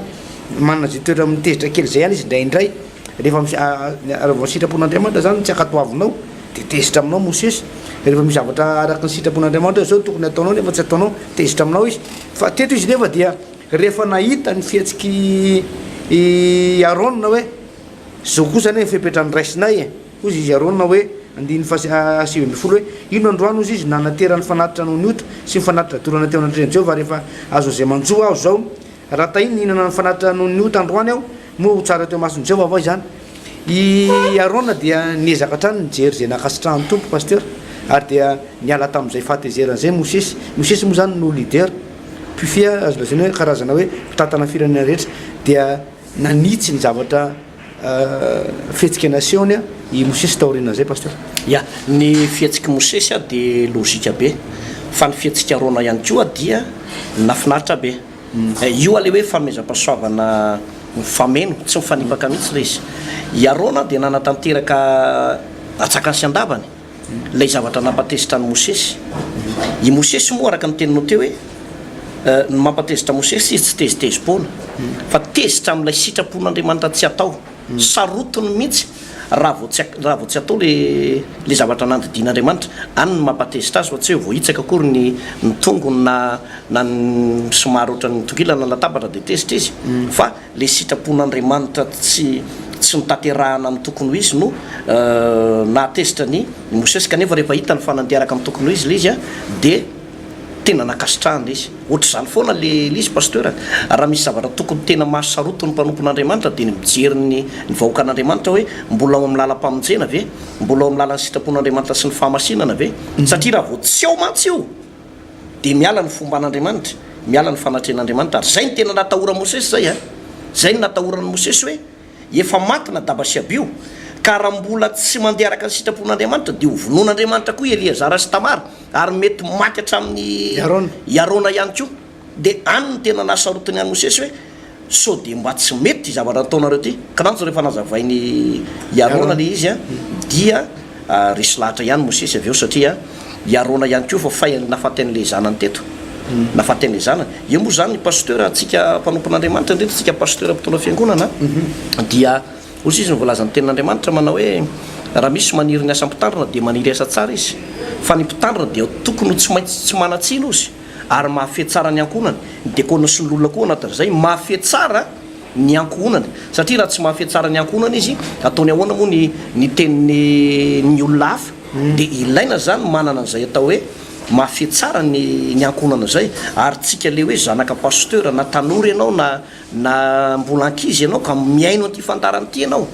Manana izay toetra mitezitra kely izay ihany izy indraindray. Rehefa misy raha vao ny sitrapon'Andriamanitra izany no tsy ankatoavinao dia tezitra aminao Mosesy. Rehefa misy zavatra araka ny sitrapon'Andriamanitra hoe izao no tokony hataonao nefa tsy ataonao, tezitra aminao izy. Fa teto izy nefa dia rehefa nahita ny fihetsik'i i Arona hoe Izao kosa anie ny fepetra noraisinay e! Hoy izy Arona hoe, andininy faha 19 hoe, Inona androany, hozy izy, nanaterany fanatitra noho ny ota sy ny fanatitra dorana teo anatrehan'i Jehovah, ary efa azon'izay manjo aho izao. Raha tahiny nihinana ny fanatitra noho ny ota androany aho, moa ho tsara teo imason'i Jehovah va izany? I Arona dia niezaka hatrany nijery izay nankasitrahan'ny Tompo, Pasteur, ary dia niala tamin'izay fahatezerana izay Mosesy. Mosesy moa izany no leader, mpifehy, azo lazaina hoe karazana hoe mpitantana ny firenena rehetra, dia Nanitsy ny zavatra fihetsika nasehony i Mosesy taorianan'izay, Pasteur. Ya, ny fihetsik'i Mosesy dia lojika be, fa ny fihetsik'i Arona ihany koa dia nafinaritra be. Io ilay hoe fanomezam-pahasoavana mifameno, tsy mifanipaka mihitsy ilay izy. I Arona dia nanatanteraka antsakany sy andavany. ilay zavatra nampatezitra an'i Mosesy. I Mosesy moa araka ny teninao teo hoe ny mampatezitra Mosesy izy tsy tezitezi-poana fa tezitra amin'ilay sitrapon'Andriamanitra tsy atao. Sarotiny mihitsy raha vao tsy raha vao tsy atao le le zavatra nandidian'Andriamanitra. Any no mampatezitra azy fa tsy hoe voahitsaka akory ny ny tongony na na ny somary ohatran'ny nitongilana ny latabatra dia tezitra izy fa le sitrapon'Andriamanitra tsy tsy notanterahana amin'ny tokony ho izy no nahatezitra an'i Mosesy kanefa rehefa hitany fa nandeha araka ny tokony ho izy le izy dia tena nankasitrahany le izy. Ohatr'izany foana le le izy Pasteur a! Raha misy zavatra tokony tena mahasarotiny ny mpanompon'Andriamanitra dia ny mijery ny ny vahoakan'Andriamanitra hoe mbola ao amin'ny lalam-pamonjena ve? Mbola ao amin'ny lalan'ny sitrapon'Andriamanitra sy ny fahamasinana ve? Satria raha vao tsy ao mantsy io dia miala ny fomban'Andriamanitra, miala ny fanatrehan'Andriamanitra, ary izay no tena natahoran'i Mosesy izay an! Izay no natahoran'i Mosesy hoe efa maty Nadaba sy Abiho, ka raha mbola tsy mandeha araka ny sitrapon'Andriamanitra dia ho vonoin'Andriamanitra koa i Eleazara sy Tamara, ary mety maty hatramin'i i Arona ihany koa. Dia any no tena nahasarotiny an'i Mosesy hoe sao dia mba tsy mety ity zavatra ataonareo ity. Kanjo rehefa nazavain'i i Arona ilay izy dia resy lahatra ihany Mosesy avy eo satria i Arona ihany koa efa fay nafaty an'ilay zanany teto. Nafaty an'ilay zanany. Eo moa izany ny pasteur antsika mpanompon'Andriamanitra indrindra tsika pasteur mpitondra fiangonana dia hoy izy ny voalazan'ny tenin'Andriamanitra manao hoe raha misy maniry ny asa mpitandrina dia maniry asa tsara izy fa ny mpitandrina dia tokony ho tsy maintsy tsy manan-tsiny ozy ary mahafehy tsara ny ankohonany, ny dekona sy ny loholona koa anatin'izay, mahafehy tsara ny ankohonany, satria raha tsy mahafehy tsara ny ankohonany izy, ataony ahoana moa ny ny tenin'ny ny olona hafa, dia ilaina izany manana an'izay atao hoe mahafehy tsara ny ny ankohonana izay, ary tsika le hoe zanaka pasteur na tanora ianao na na mbola ankizy ianao ka mihaino an'ity fandaharana ity ianao,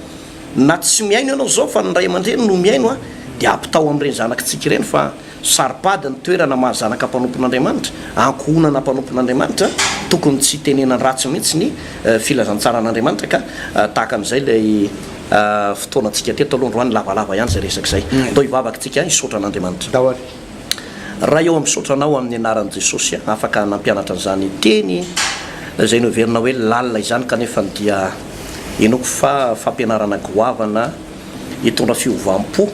na tsy mihaino ianao izao fa ny ray aman-dreny no mihaino an, dia ampitao amin'ireny zanakitsika ireny fa. Saro-pady ny toerana maha zanaka mpanompon'Andriamanitra, ankohonana mpanompon'Andriamanitra, tokony tsy hitenenan-dratsy mihitsy ny filazantsaran'Andriamanitra ka tahaka an'izay ilay fotoanantsika teto aloha androany, lavalava ihany izay resaka izay. Ndao hivavaka isika hisaotra an'Andriamanitra. Ndao ary. Ray ô, misaotra Anao amin'ny anaran'i Jesosy afaka nampianatra an'izany teny izay noheverina hoe lalina izany kanefa dia inoako fa fampianarana goavana hitondra fiovam-po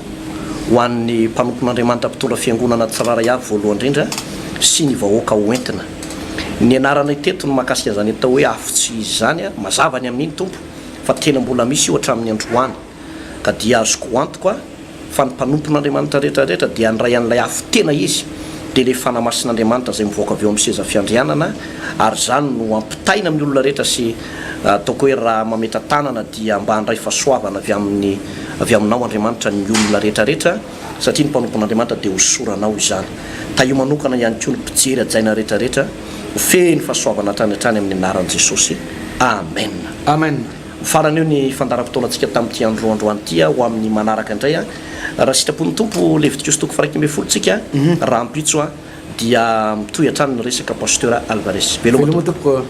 ho an'ny mpanompon'Andriamanitra mpitondra fiangonana tsirairay avy voalohany indrindra sy ny vahoaka ho entina. Nianaranay teto ny mahakasika an'izany atao hoe afo tsy izy izany, mazava ny amin'iny Tompo fa tena mbola misy io hatramin'ny androany ka dia azoko antoka fa ny mpanompon'Andriamanitra rehetra rehetra dia handray an'ilay afo tena izy dia ilay Fanahy Masin'Andriamanitra izay mivoaka avy eo amin'ny seza fiandrianana ary izany no ampitaina amin'ny olona rehetra sy ataoko hoe raha mametra-tanana dia mba handray fahasoavana avy amin'ny avy aminao Andriamanitra ny olona rehetra rehetra satria ny mpanompon'Andriamanitra dia hosoranao izany. Tahio manokana ihany koa ny mpijery hajaina rehetra rehetra ho feno fahasoavana hatrany hatrany amin'ny anaran'i Jesosy. Amen. Amen. Farany eo ny fandaharam-potoanantsika tamin'ity andro androany ity ho amin'ny manaraka indray raha sitrapon'ny Tompo Levitikosy toko faha 11 tsika rahampitso dia mitohy hatrany ny resaka Pasteur Alvarez. Veloma tompoko.